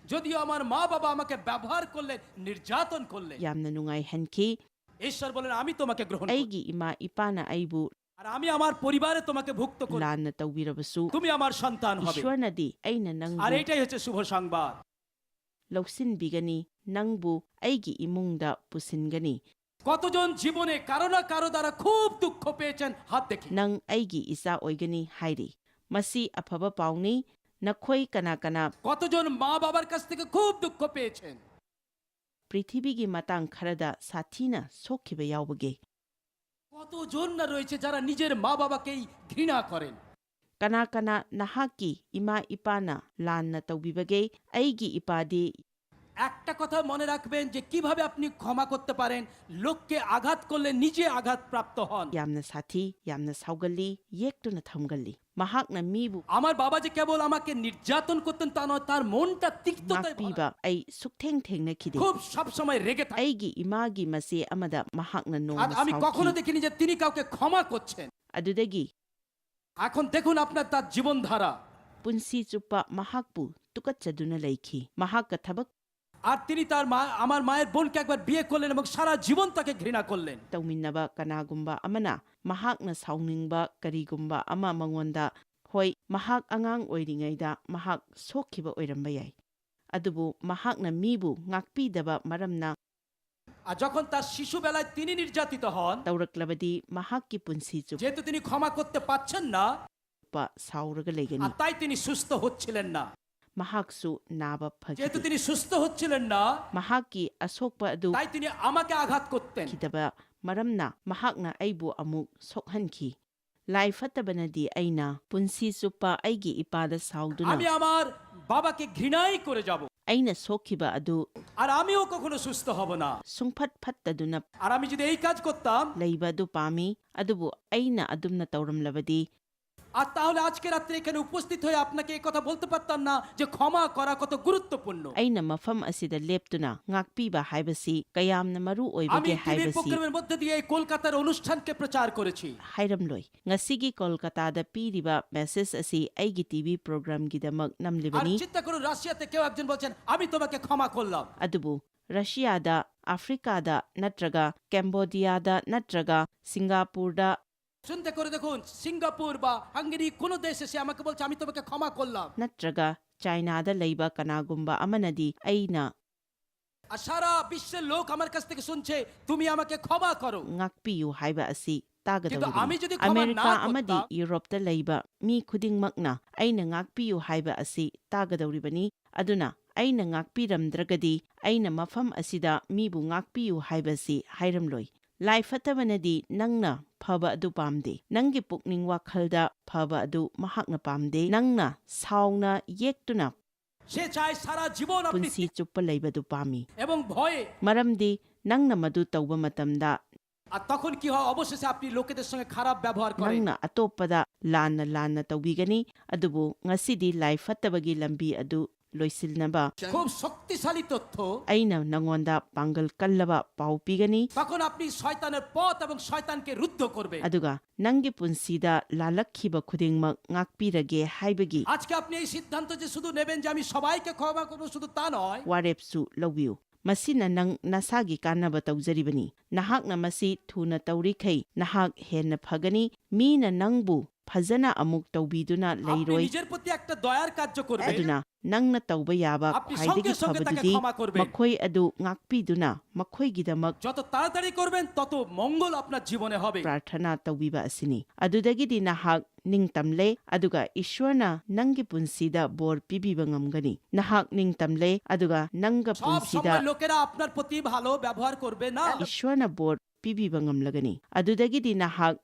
যদিও আমার মা বাবা আমাকে ব্যবহার করলেন, নির্যাতন করলেন, ꯌꯥꯝꯅ ꯅꯨꯡꯉꯥꯏꯍꯟꯈꯤ꯫ ঈশ্বর বলেন, "আমি তোমাকে গ্রহণ করব।" "ꯑꯩꯒꯤ ꯏꯃꯥ ꯏꯄꯥꯅ ꯑꯩꯕꯨ আর আমি আমার পরিবারে তোমাকে ভুক্ত করব। ꯂꯥꯟꯅ ꯇꯧꯕꯤꯔꯕꯁꯨ, তুমি আমার সন্তান হবে। ꯏꯁ꯭ꯋꯔꯅꯗꯤ ꯑꯩꯅ আর ꯅꯪꯕꯨ এটাই হচ্ছে শুভ সংবাদ। ꯂꯧꯁꯤꯟꯕꯤꯒꯅꯤ, ꯅꯪꯕꯨ ꯑꯩꯒꯤ ꯏꯃꯨꯡꯗ ꯄꯨꯁꯤꯟꯒꯅꯤ꯫ কতজন জীবনে কারো না কারো দ্বারা খুব দুঃখ পেয়েছেন, হাত দেখি। ꯅꯪ ꯑꯩꯒꯤ ꯏꯆꯥ ꯑꯣꯏꯒꯅꯤ ꯍꯥꯏꯔꯤ꯫ ꯃꯁꯤ ꯑꯐꯕ ꯄꯥꯎꯅꯤ꯫ ꯅꯈꯣꯏ ꯀꯅꯥ ꯀꯅꯥ কতজন মা বাবার কাছ থেকে খুব দুঃখ পেয়েছেন? ꯄ꯭ꯔꯤꯊꯤꯕꯤꯒꯤ ꯃꯇꯥꯡ ꯈꯔꯗ ꯁꯥꯊꯤꯅ ꯁꯣꯛꯈꯤꯕ ꯌꯥꯎꯕꯒꯦ? কতজন না রয়েছে যারা নিজের মা বাবাকেই ঘৃণা করেন? ꯀꯅꯥ ꯀꯅꯥ ꯅꯍꯥꯛꯀꯤ ꯏꯃꯥ ꯏꯄꯥꯅ ꯂꯥꯟꯅ ꯇꯧꯕꯤꯕꯒꯦ? ꯑꯩꯒꯤ ꯏꯄꯥꯗꯤ একটা কথা মনে রাখবেন যে কিভাবে আপনি ক্ষমা করতে পারেন। লোককে আঘাত করলে নিজে আঘাতপ্রাপ্ত হন। ꯌꯥꯝꯅ ꯁꯥꯊꯤ, ꯌꯥꯝꯅ ꯁꯥꯎꯒꯜꯂꯤ, ꯌꯦꯛꯇꯨꯅ ꯊꯝꯒꯜꯂꯤ꯫ ꯃꯍꯥꯛꯅ ꯃꯤꯕꯨ আমার বাবা যে কেবল আমাকে নির্যাতন করতেন তা নয়, তার মনটা তিক্ততায় ভরা। ꯉꯥꯛꯄꯤꯕ ꯑꯩ ꯁꯨꯛꯊꯦꯡ ꯊꯦꯡꯅꯈꯤꯗꯦ꯫ খুব সবসময় রেগে থাকে। ꯑꯩꯒꯤ ꯏꯃꯥꯒꯤ ꯃꯆꯦ ꯑꯃꯗ ꯃꯍꯥꯛꯅ আর ꯅꯣꯡꯃ আমি কখনো ꯁꯥꯎꯈꯤ꯫ দেখিনি যে তিনি কাউকে ক্ষমা করছেন। ꯑꯗꯨꯗꯒꯤ এখন দেখুন আপনার তার জীবনধারা। ꯄꯨꯟꯁꯤ ꯆꯨꯞꯄ ꯃꯍꯥꯛꯄꯨ ꯇꯨꯀꯠꯆꯗꯨꯅ ꯂꯩꯈꯤ꯫ ꯃꯍꯥꯛꯀ ꯊꯕꯛ আর তিনি তার মা, আমার মায়ের বোনকে একবার বিয়ে করলেন এবং সারা জীবন তাকে ঘৃণা করলেন। ꯇꯧꯃꯤꯟꯅꯕ ꯀꯅꯥꯒꯨꯝꯕ ꯑꯃꯅ ꯃꯍꯥꯛꯅ ꯁꯥꯎꯅꯤꯡꯕ ꯀꯔꯤꯒꯨꯝꯕ ꯑꯃ ꯃꯉꯣꯟꯗ, ꯍꯣꯏ, ꯃꯍꯥꯛ ꯑꯉꯥꯡ ꯑꯣꯏꯔꯤꯉꯩꯗ ꯃꯍꯥꯛ ꯁꯣꯛꯈꯤꯕ ꯑꯣꯏꯔꯝꯕ ꯌꯥꯏ, ꯑꯗꯨꯕꯨ ꯃꯍꯥꯛꯅ ꯃꯤꯕꯨ ꯉꯥꯛꯄꯤꯗꯕ ꯃꯔꯝꯅ আর যখন তার শিশুবেলায় তিনি নির্যাতিত হন, ꯇꯧꯔꯛꯂꯕꯗꯤ ꯃꯍꯥꯛꯀꯤ ꯄꯨꯟꯁꯤ ꯆꯨꯞꯄ যেহেতু তিনি ক্ষমা করতে পারছেন না, ꯁꯥꯎꯔꯒ ꯂꯩꯒꯅꯤ꯫ আর তাই তিনি সুস্থ হচ্ছিলেন না। ꯃꯍꯥꯛꯁꯨ ꯅꯥꯕ যেহেতু ꯐꯈꯤꯗꯦ꯫ তিনি সুস্থ হচ্ছিলেন না, ꯃꯍꯥꯛꯀꯤ ꯑꯁꯣꯛꯄ ꯑꯗꯨ তাই তিনি আমাকে আঘাত করতেন। ꯈꯤꯗꯕ ꯃꯔꯝꯅ ꯃꯍꯥꯛꯅ ꯑꯩꯕꯨ ꯑꯃꯨꯛ ꯁꯣꯛꯍꯟꯈꯤ꯫ ꯂꯥꯏ ꯐꯠꯇꯕꯅꯗꯤ ꯑꯩꯅ ꯄꯨꯟꯁꯤ ꯆꯨꯞꯄ ꯑꯩꯒꯤ ꯏꯄꯥꯗ ꯁꯥꯎꯗꯨꯅ আমি আমার বাবাকে ঘৃণাই করে যাব। ꯑꯩꯅ ꯁꯣꯛꯈꯤꯕ ꯑꯗꯨ আর আমিও কখনো সুস্থ হব না। ꯁꯨꯡꯐꯠ ꯐꯠꯇꯗꯨꯅ আর আমি যদি এই কাজ করতাম, ꯂꯩꯕ ꯑꯗꯨ ꯄꯥꯝꯃꯤ, ꯑꯗꯨꯕꯨ ꯑꯩꯅ ꯑꯗꯨꯝꯅ ꯇꯧꯔꯝꯂꯕꯗꯤ আর তাহলে আজকে রাত্রে এখানে উপস্থিত হয়ে আপনাকে এই কথা বলতে পারতাম না যে ক্ষমা করা কত গুরুত্বপূর্ণ। ꯑꯩꯅ ꯃꯐꯝ ꯑꯁꯤꯗ ꯂꯦꯞꯇꯨꯅ ꯉꯥꯛꯄꯤꯕ ꯍꯥꯏꯕꯁꯤ ꯀꯌꯥꯝꯅ ꯃꯔꯨ আমি ꯑꯣꯏꯕꯒꯦ টিভির ꯍꯥꯏꯕꯁꯤ প্রোগ্রামের মধ্যে দিয়ে এই কলকাতার অনুষ্ঠানকে প্রচার করেছি। ꯍꯥꯏꯔꯝꯂꯣꯏ꯫ ꯉꯁꯤꯒꯤ ꯀꯣꯜꯀꯇꯥꯗ ꯄꯤꯔꯤꯕ ꯃꯦꯁꯦꯖ ꯑꯁꯤ ꯑꯩꯒꯤ ꯇꯤꯚꯤ ꯄ꯭ꯔꯣꯒ꯭ꯔꯥꯝꯒꯤꯗꯃꯛ আর ꯅꯝꯂꯤꯕꯅꯤ꯫ চিন্তা করুন, রাশিয়াতে কেউ একজন বলছেন, "আমি তোমাকে ক্ষমা করলাম।" ꯑꯗꯨꯕꯨ ꯔꯁꯤꯌꯥꯗ, ꯑꯐ꯭ꯔꯤꯀꯥꯗ ꯅꯠꯇ꯭ꯔꯒ ꯀꯦꯝꯕꯣꯗꯤꯌꯥꯗ ꯅꯠꯇ꯭ꯔꯒ ꯁꯤꯡꯒꯥꯄꯨꯔꯗ চিন্তা করে দেখুন, সিঙ্গাপুর বা হাঙ্গেরি কোনো দেশ এসে আমাকে বলছে, "আমি তোমাকে ক্ষমা করলাম।" ꯅꯠꯇ꯭ꯔꯒ ꯆꯥꯏꯅꯥꯗ ꯂꯩꯕ ꯀꯅꯥꯒꯨꯝꯕ ꯑꯃꯅꯗꯤ ꯑꯩꯅ আর সারা বিশ্বের লোক আমার কাছ থেকে শুনছে, "তুমি আমাকে ক্ষমা করো।" ꯉꯥꯛꯄꯤꯌꯨ ꯍꯥꯏꯕ ꯑꯁꯤ কিন্তু আমি যদি ꯇꯥꯒꯗꯧꯔꯤꯕꯅꯤ꯫ ক্ষমা না ꯑꯃꯦꯔꯤꯀꯥ ꯑꯃꯗꯤ করতাম, ꯌꯨꯔꯣꯞꯇ ꯂꯩꯕ ꯃꯤ ꯈꯨꯗꯤꯡꯃꯛꯅ ꯑꯩꯅ ꯉꯥꯛꯄꯤꯌꯨ ꯍꯥꯏꯕ ꯑꯁꯤ ꯇꯥꯒꯗꯧꯔꯤꯕꯅꯤ꯫ ꯑꯗꯨꯅ ꯑꯩꯅ ꯉꯥꯛꯄꯤꯔꯝꯗ꯭ꯔꯒꯗꯤ ꯑꯩꯅ ꯃꯐꯝ ꯑꯁꯤꯗ ꯃꯤꯕꯨ ꯉꯥꯛꯄꯤꯌꯨ ꯍꯥꯏꯕ ꯑꯁꯤ ꯍꯥꯏꯔꯝꯂꯣꯏ꯫ ꯂꯥꯏ ꯐꯠꯇꯕꯅꯗꯤ ꯅꯪꯅ ꯐꯕ ꯑꯗꯨ ꯄꯥꯝꯗꯦ꯫ ꯅꯪꯒꯤ ꯄꯨꯛꯅꯤꯡ ꯋꯥꯈꯜꯗ ꯐꯕ ꯑꯗꯨ ꯃꯍꯥꯛꯅ ꯄꯥꯝꯗꯦ꯫ ꯅꯪꯅ ꯁꯥꯎꯅ ꯌꯦꯛꯇꯨꯅ সে চায় সারা জীবন আপনি ꯄꯨꯟꯁꯤ ꯆꯨꯞꯄ ꯂꯩꯕꯗꯨ ꯄꯥꯝꯃꯤ꯫ এবং ভয়ে। ꯃꯔꯝꯗꯤ ꯅꯪꯅ ꯃꯗꯨ ꯇꯧꯕ ꯃꯇꯝꯗ আর তখন কি হয়? অবশেষে আপনি লোকেদের সঙ্গে খারাপ ব্যবহার করেন। ꯅꯪꯅ ꯑꯇꯣꯞꯄꯗ ꯂꯥꯟꯅ ꯂꯥꯟꯅ ꯇꯧꯕꯤꯒꯅꯤ꯫ ꯑꯗꯨꯕꯨ ꯉꯁꯤꯗꯤ ꯂꯥꯏ ꯐꯠꯇꯕꯒꯤ ꯂꯝꯕꯤ ꯑꯗꯨ ꯂꯣꯏꯁꯤꯟꯅꯕ খুব শক্তিশালী তথ্য। ꯑꯩꯅ ꯅꯉꯣꯟꯗ ꯄꯥꯡꯒꯜ ꯀꯜꯂꯕ ꯄꯥꯎ ꯄꯤꯒꯅꯤ꯫ তখন আপনি শয়তানের পথ এবং শয়তানকে রুদ্ধ করবেন। ꯑꯗꯨꯒ ꯅꯪꯒꯤ ꯄꯨꯟꯁꯤꯗ ꯂꯥꯜꯂꯛꯈꯤꯕ ꯈꯨꯗꯤꯡꯃꯛ ꯉꯥꯛꯄꯤꯔꯒꯦ ꯍꯥꯏꯕꯒꯤ আজকে আপনি এই সিদ্ধান্ত যে শুধু নেবেন যে আমি সবাইকে ক্ষমা করবো, শুধু তা নয়। ꯋꯥꯔꯦꯞꯁꯨ ꯂꯧꯕꯤꯌꯨ꯫ ꯃꯁꯤꯅ ꯅꯪ ꯅꯁꯥꯒꯤ ꯀꯥꯟꯅꯕ ꯇꯧꯖꯔꯤꯕꯅꯤ꯫ ꯅꯍꯥꯛꯅ ꯃꯁꯤ ꯊꯨꯅ ꯇꯧꯔꯤꯈꯩ ꯅꯍꯥꯛ ꯍꯦꯟꯅ ꯐꯒꯅꯤ꯫ ꯃꯤꯅ ꯅꯪꯕꯨ ꯐꯖꯅ ꯑꯃꯨꯛ ꯇꯧꯕꯤꯗꯨꯅ আপনি ꯂꯩꯔꯣꯏ꯫ নিজের প্রতি একটা দয়ার কার্য করবেন। ꯑꯗꯨꯅ ꯅꯪꯅ ꯇꯧꯕ ꯌꯥꯕ আপনি ꯈ꯭ꯋꯥꯏꯗꯒꯤ সঙ্গে সঙ্গে তাকে ꯐꯕꯗꯨꯗꯤ ক্ষমা করবেন। ꯃꯈꯣꯏ ꯑꯗꯨ ꯉꯥꯛꯄꯤꯗꯨꯅ ꯃꯈꯣꯏꯒꯤꯗꯃꯛ যত তাড়াতাড়ি করবেন, তত মঙ্গল আপনার জীবনে হবে। ꯄ꯭ꯔꯥꯔꯊꯅꯥ ꯇꯧꯕꯤꯕ ꯑꯁꯤꯅꯤ꯫ ꯑꯗꯨꯗꯒꯤꯗꯤ ꯅꯍꯥꯛ ꯅꯤꯡꯇꯝꯂꯦ, ꯑꯗꯨꯒ ꯏꯁ꯭ꯋꯔꯅ ꯅꯪꯒꯤ ꯄꯨꯟꯁꯤꯗ ꯕꯣꯔ ꯄꯤꯕꯤꯕ ꯉꯝꯒꯅꯤ꯫ ꯅꯍꯥꯛ ꯅꯤꯡꯇꯝꯂꯦ, ꯑꯗꯨꯒ ꯅꯪꯒ সব ꯄꯨꯟꯁꯤꯗ সময় লোকেরা আপনার প্রতি ভালো ব্যবহার করবে না। ꯏꯁ꯭ꯋꯔꯅ ꯕꯣꯔ ꯄꯤꯕꯤꯕ ꯉꯝꯂꯒꯅꯤ꯫ ꯑꯗꯨꯗꯒꯤꯗꯤ ꯅꯍꯥꯛ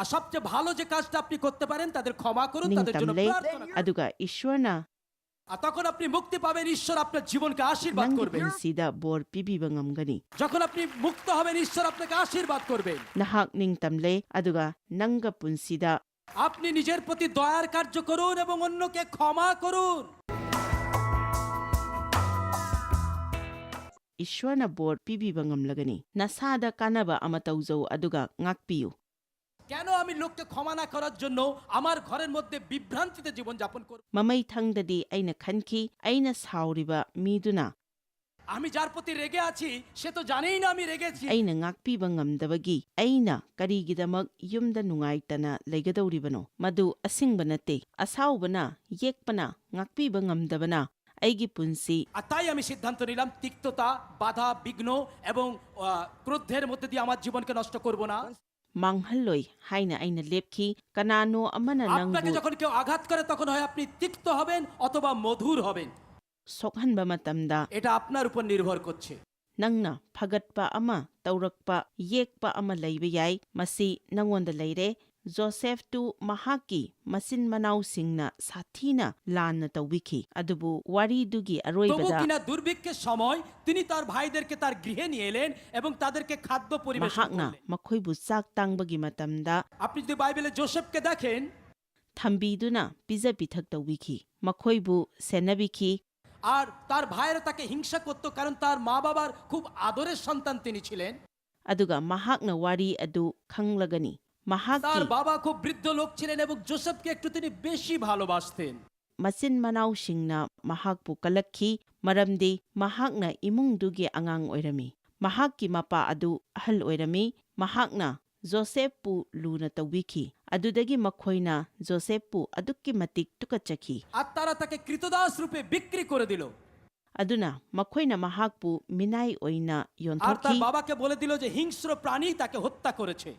আর সবচেয়ে ভালো যে কাজটা আপনি করতে পারেন, তাদের ক্ষমা করুন, তাদের জন্য ꯅꯤꯡꯇꯝꯂꯦ, প্রার্থনা করুন। ꯑꯗꯨꯒ ꯏꯁ꯭ꯋꯔꯅ আর তখন আপনি মুক্তি পাবেন, ঈশ্বর আপনার জীবনকে আশীর্বাদ ꯅꯪꯒꯤ করবেন। ꯄꯨꯟꯁꯤꯗ ꯕꯣꯔ ꯄꯤꯕꯤꯕ ꯉꯝꯒꯅꯤ꯫ যখন আপনি মুক্ত হবেন, ঈশ্বর আপনাকে আশীর্বাদ করবেন। ꯅꯍꯥꯛ ꯅꯤꯡꯇꯝꯂꯦ, ꯑꯗꯨꯒ ꯅꯪꯒ ꯄꯨꯟꯁꯤꯗ আপনি নিজের প্রতি দয়ার কার্য করুন এবং অন্যকে ক্ষমা করুন। ꯏꯁ꯭ꯋꯔꯅ ꯕꯣꯔ ꯄꯤꯕꯤꯕ ꯉꯝꯂꯒꯅꯤ꯫ ꯅꯁꯥꯗ ꯀꯥꯟꯅꯕ ꯑꯃ ꯇꯧꯖꯧ, ꯑꯗꯨꯒ ꯉꯥꯛꯄꯤꯌꯨ꯫ কেন আমি লোককে ক্ষমা না করার জন্য আমার ঘরের মধ্যে বিভ্রান্তিতে জীবনযাপন করব? ꯃꯃꯩ ꯊꯪꯗꯗꯤ ꯑꯩꯅ ꯈꯟꯈꯤ, ꯑꯩꯅ ꯁꯥꯎꯔꯤꯕ ꯃꯤꯗꯨꯅ আমি যার প্রতি রেগে আছি, সে তো জানেই না আমি রেগেছি। ꯑꯩꯅ ꯉꯥꯛꯄꯤꯕ ꯉꯝꯗꯕꯒꯤ ꯑꯩꯅ ꯀꯔꯤꯒꯤꯗꯃꯛ ꯌꯨꯝꯗ ꯅꯨꯡꯉꯥꯏꯇꯅ ꯂꯩꯒꯗꯧꯔꯤꯕꯅꯣ? ꯃꯗꯨ ꯑꯁꯤꯡꯕ ꯅꯠꯇꯦ꯫ ꯑꯁꯥꯎꯕꯅ, ꯌꯦꯛꯄꯅ, ꯉꯥꯛꯄꯤꯕ ꯉꯝꯗꯕꯅ ꯑꯩꯒꯤ ꯄꯨꯟꯁꯤ আর তাই আমি সিদ্ধান্ত নিলাম তিক্ততা, বাধা, বিঘ্ন এবং আহ, ক্রোধের মধ্যে দিয়ে আমার জীবনকে নষ্ট করব না। ꯃꯥꯡꯍꯜꯂꯣꯏ ꯍꯥꯏꯅ ꯑꯩꯅ ꯂꯦꯞꯈꯤ꯫ ꯀꯅꯥꯅꯣ ꯑꯃꯅ আপনাকে ꯅꯪꯕꯨ যখন কেউ আঘাত করে, তখন হয় আপনি তিক্ত হবেন অথবা মধুর হবেন। ꯁꯣꯛꯍꯟꯕ ꯃꯇꯝꯗ এটা আপনার উপর নির্ভর করছে। ꯅꯪꯅ ꯐꯒꯠꯄ ꯑꯃ ꯇꯧꯔꯛꯄ ꯌꯦꯛꯄ ꯑꯃ ꯂꯩꯕ ꯌꯥꯏ, ꯃꯁꯤ ꯅꯉꯣꯟꯗ ꯂꯩꯔꯦ꯫ ꯖꯣꯁꯦꯐꯇꯨ ꯃꯍꯥꯛꯀꯤ ꯃꯆꯤꯟ ꯃꯅꯥꯎꯁꯤꯡꯅ ꯁꯥꯊꯤꯅ ꯂꯥꯟꯅ ꯇꯧꯕꯤꯈꯤ, ꯑꯗꯨꯕꯨ ꯋꯥꯔꯤꯗꯨꯒꯤ ꯑꯔꯣꯏꯕꯗ ꯇবু কিনা দুর্ভিক্ষের সময় তিনি তার ভাইদেরকে তার গৃহে নিয়ে এলেন এবং তাদেরকে খাদ্য পরিবেশন মহাꯛꯅ ꯃꯈꯣꯏꯕꯨ ꯆꯥꯛ ꯇꯥꯡꯕꯒꯤ ꯃꯇꯝꯗ আপনি যদি বাইবেলে জোসেফকে দেখেন, ꯊꯝꯕꯤꯗꯨꯅ ꯄꯤꯖ ꯄꯤꯊꯛ ꯇꯧꯕꯤꯈꯤ, ꯃꯈꯣꯏꯕꯨ ꯁꯦꯟꯅꯕꯤꯈꯤ꯫ আর তার ভাইয়েরা তাকে হিংসা করত, কারণ তার মা বাবার খুব আদরের সন্তান তিনি ছিলেন। ꯑꯗꯨꯒ ꯃꯍꯥꯛꯅ ꯋꯥꯔꯤ ꯑꯗꯨ ꯈꯪꯂꯒꯅꯤ꯫ ꯃꯍꯥꯛꯀꯤ ꯃꯥꯕꯥ ꯈꯨꯕ ꯕ꯭ꯔꯤꯗ ꯂꯣꯛ ꯆꯤꯂꯦꯟ ꯑꯦꯕꯪ ꯖꯣꯁꯦꯐ ꯀꯦ ꯇꯨ ꯇꯤꯅꯤ ꯕꯦꯁꯤ ꯚꯥꯂꯣꯕꯥꯁꯇꯦꯟ꯫ ꯃꯆꯤꯟ ꯃꯅꯥꯎꯁꯤꯡꯅ ꯃꯍꯥꯛꯄꯨ ꯀꯜꯂꯛꯈꯤ, ꯃꯔꯝꯗꯤ ꯃꯍꯥꯛꯅ ꯏꯃꯨꯡꯗꯨꯒꯤ ꯑꯉꯥꯡ ꯑꯣꯏꯔꯝꯃꯤ꯫ ꯃꯍꯥꯛꯀꯤ ꯃꯄꯥ ꯑꯗꯨ ꯑꯍꯜ ꯑꯣꯏꯔꯝꯃꯤ꯫ ꯃꯍꯥꯛꯅ ꯖꯣꯁꯦꯐꯄꯨ ꯂꯨꯅ ꯇꯧꯕꯤꯈꯤ꯫ ꯑꯗꯨꯗꯒꯤ ꯃꯈꯣꯏꯅ ꯖꯣꯁꯦꯐꯄꯨ ꯑꯗꯨꯛꯀꯤ ꯃꯇꯤꯛ ꯇꯨꯀꯠꯆꯈꯤ꯫ আর তারা তাকে কৃতদাস রূপে বিক্রি করে দিল। ꯑꯗꯨꯅ ꯃꯈꯣꯏꯅ ꯃꯍꯥꯛꯄꯨ ꯃꯤꯅꯥꯏ ꯑꯣꯏꯅ ꯌꯣꯟꯊꯣꯛꯈꯤ꯫ আর তার বাবাকে বলে দিল যে হিংস্র প্রাণী তাকে হত্যা করেছে।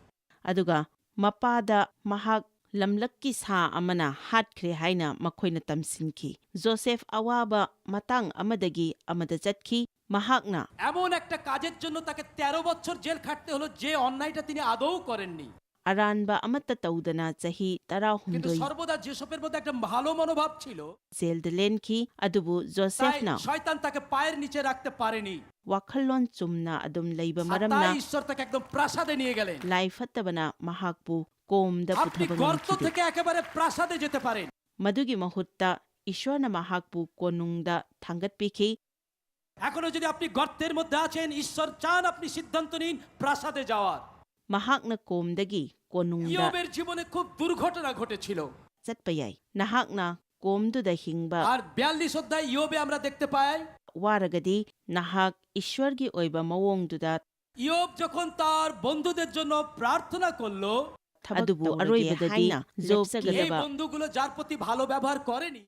ꯑꯗꯨꯒ ꯃꯄꯥꯗ ꯃꯍꯥꯛ ꯂꯝꯂꯛꯀꯤ ꯁꯥ ꯑꯃꯅ ꯍꯥꯠꯈ꯭ꯔꯦ ꯍꯥꯏꯅ ꯃꯈꯣꯏꯅ ꯇꯝꯁꯤꯟꯈꯤ꯫ ꯖꯣꯁꯦꯐ ꯑꯋꯥꯕ ꯃꯇꯥꯡ ꯑꯃꯗꯒꯤ ꯑꯃꯗ ꯆꯠꯈꯤ꯫ ꯃꯍꯥꯛꯅ এমন একটা কাজের জন্য তাকে তেরো বছর জেল খাটতে হলো, যে অন্যায়টা তিনি আদৌ করেননি। ꯑꯔꯥꯟꯕ ꯑꯃꯠꯇ ꯇꯧꯗꯅ ꯆꯍꯤ কিন্তু ꯇꯔꯥꯍꯨꯝꯗꯣꯏ ꯁꯔꯕꯗꯥ ꯖꯣꯁেফের মধ্যে একটা ভালো মনোভাব ছিল। ꯖꯦꯜꯗ ꯂꯦꯟꯈꯤ, ꯑꯗꯨꯕꯨ তাই ꯖꯣꯁꯦꯐꯅ শয়তান তাকে পায়ের নিচে রাখতে পারেনি। ꯋꯥꯈꯜꯂꯣꯟ ꯆꯨꯝꯅ ꯑꯗꯨꯝ ꯂꯩꯕ ꯃꯔꯝꯅ ꯁꯥꯇꯥꯏ ঈশ্বর তাকে একদম প্রাসাদে নিয়ে গেলেন। ꯂꯥꯏ ꯐꯠꯇꯕꯅ ꯃꯍꯥꯛꯄꯨ ꯀꯣꯝꯗ আপনি ꯄꯨꯊꯕ ꯉꯝꯈꯤꯗꯦ꯫ গর্ত থেকে একেবারে প্রাসাদে যেতে পারেন। ꯃꯗꯨꯒꯤ ꯃꯍꯨꯠꯇ ꯏꯁ꯭ꯋꯔꯅ ꯃꯍꯥꯛꯄꯨ ꯀꯣꯅꯨꯡꯗ ꯊꯥꯡꯒꯠꯄꯤꯈꯤ꯫ এখনো যদি আপনি গর্তের মধ্যে আছেন, ঈশ্বর চান আপনি সিদ্ধান্ত নিন প্রাসাদে যাওয়ার। ꯃꯍꯥꯛꯅ ꯀꯣꯝꯗꯒꯤ ꯀꯣꯅꯨꯡꯗ ꯏꯌꯣꯕꯦꯔ ꯖꯤꯕꯣꯅꯦ ꯈꯨꯕ ꯗꯨꯔঘꯣᱴꯅꯥ ꯘꯣটেছিল। ꯆꯠꯄ ꯌꯥꯏ꯫ ꯅꯍꯥꯛꯅ ꯀꯣꯝꯗꯨꯗ ꯍꯤꯡꯕ আর বিয়াল্লিশ অধ্যায় ইয়বে আমরা দেখতে পাই ꯋꯥꯔꯒꯗꯤ, ꯅꯍꯥꯛ ꯏꯁ꯭ꯋꯔꯒꯤ ꯑꯣꯏꯕ ꯃꯑꯣꯡꯗꯨꯗ ꯏꯌꯣব যখন তার বন্ধুদের জন্য প্রার্থনা করল, ꯊꯕꯛ ꯑꯗꯨꯕꯨ ꯇꯧꯔꯒꯦ ꯑꯔꯣꯏꯕꯗꯗꯤ ꯍꯥꯏꯅ ꯖꯣꯕꯀꯤ ꯂꯦꯞꯆꯒꯗꯕ এই বন্ধুগুলো যার প্রতি ভালো ব্যবহার করেনি,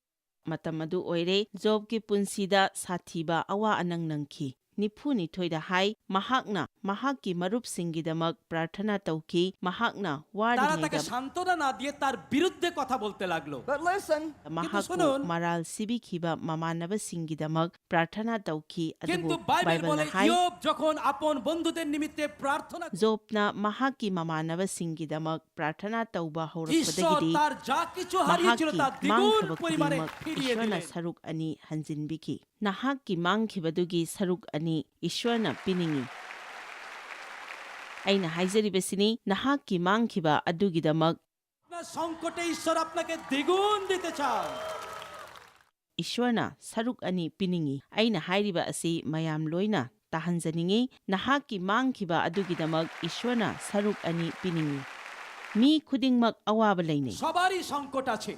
ꯃꯇꯝ ꯑꯗꯨ ꯑꯣꯏꯔꯦ꯫ ꯖꯣꯕꯀꯤ ꯄꯨꯟꯁꯤꯗ ꯁꯥꯊꯤꯕ ꯑꯋꯥ ꯑꯅꯪ ꯅꯪꯈꯤ꯫ ꯅꯤꯐꯨꯅꯤꯊꯣꯏꯗ ꯍꯥꯏ, ꯃꯍꯥꯛꯅ ꯃꯍꯥꯛꯀꯤ ꯃꯔꯨꯞꯁꯤꯡꯒꯤꯗꯃꯛ ꯄ꯭ꯔꯥꯔꯊꯅꯥ ꯇꯧꯈꯤ, ꯃꯍꯥꯛꯅ তারা তাকে ꯋꯥꯔꯤꯉꯩꯗ সান্ত্বনা না দিয়ে তার বিরুদ্ধে কথা বলতে লাগলো। But listen, কিন্তু ꯃꯍꯥꯛꯄꯨ শুনুন, ꯃꯔꯥꯜ ꯁꯤꯕꯤꯈꯤꯕ ꯃꯃꯥꯟꯅꯕꯁꯤꯡꯒꯤꯗꯃꯛ ꯄ꯭ꯔꯥꯔꯊꯅꯥ ꯇꯧꯈꯤ꯫ ꯑꯗꯨꯕꯨ কিন্তু বাইবেল ꯕꯥꯏꯕꯜꯅ বলে ꯍꯥꯏ, ইয়োব যখন আপন বন্ধুদের নিমিত্তে প্রার্থনা ꯖꯣꯕꯅ ꯃꯍꯥꯛꯀꯤ ꯃꯃꯥꯟꯅꯕꯁꯤꯡꯒꯤꯗꯃꯛ ꯄ꯭ꯔꯥꯔꯊꯅꯥ ꯇꯧꯕ ঈশ্বর ꯍꯧꯔꯛꯄꯗগꯤꯗꯤ তার যা কিছু হারিয়েছিল ꯃꯍꯥꯛꯀꯤ তা দ্বিগুণ ꯃꯥꯡꯈꯤꯕ পরিমাণে ꯈꯨꯗꯤꯡꯃꯛ ফিরিয়ে ꯏꯁꯣꯔꯅ দিলেন। ꯁꯔꯨꯛ ꯑꯅꯤ ꯍꯟꯖꯤꯟꯕꯤꯈꯤ꯫ ꯅꯍꯥꯛꯀꯤ ꯃꯥꯡꯈꯤꯕꯗꯨꯒꯤ ꯁꯔꯨꯛ ꯑꯅꯤ ꯏꯁꯣꯔꯅ ꯄꯤꯅꯤꯡꯏ꯫ ꯑꯩꯅ ꯍꯥꯏꯖꯔꯤꯕꯁꯤꯅꯤ, ꯅꯍꯥꯛꯀꯤ ꯃꯥꯡꯈꯤꯕ ꯑꯗꯨꯒꯤꯗꯃꯛ আপনার সংকটে ঈশ্বর আপনাকে দ্বিগুণ দিতে চান। ꯏꯁꯣꯔꯅ ꯁꯔꯨꯛ ꯑꯅꯤ ꯄꯤꯅꯤꯡꯏ꯫ ꯑꯩꯅ ꯍꯥꯏꯔꯤꯕ ꯑꯁꯤ ꯃꯌꯥꯝ ꯂꯣꯏꯅ ꯇꯥꯍꯟꯖꯅꯤꯡꯏ꯫ ꯅꯍꯥꯛꯀꯤ ꯃꯥꯡꯈꯤꯕ ꯑꯗꯨꯒꯤꯗꯃꯛ ꯏꯁꯣꯔꯅ ꯁꯔꯨꯛ ꯑꯅꯤ ꯄꯤꯅꯤꯡꯏ꯫ ꯃꯤ ꯈꯨꯗꯤꯡꯃꯛ ꯑꯋꯥꯕ ꯂꯩꯅꯩ꯫ সবারই সংকট আছে,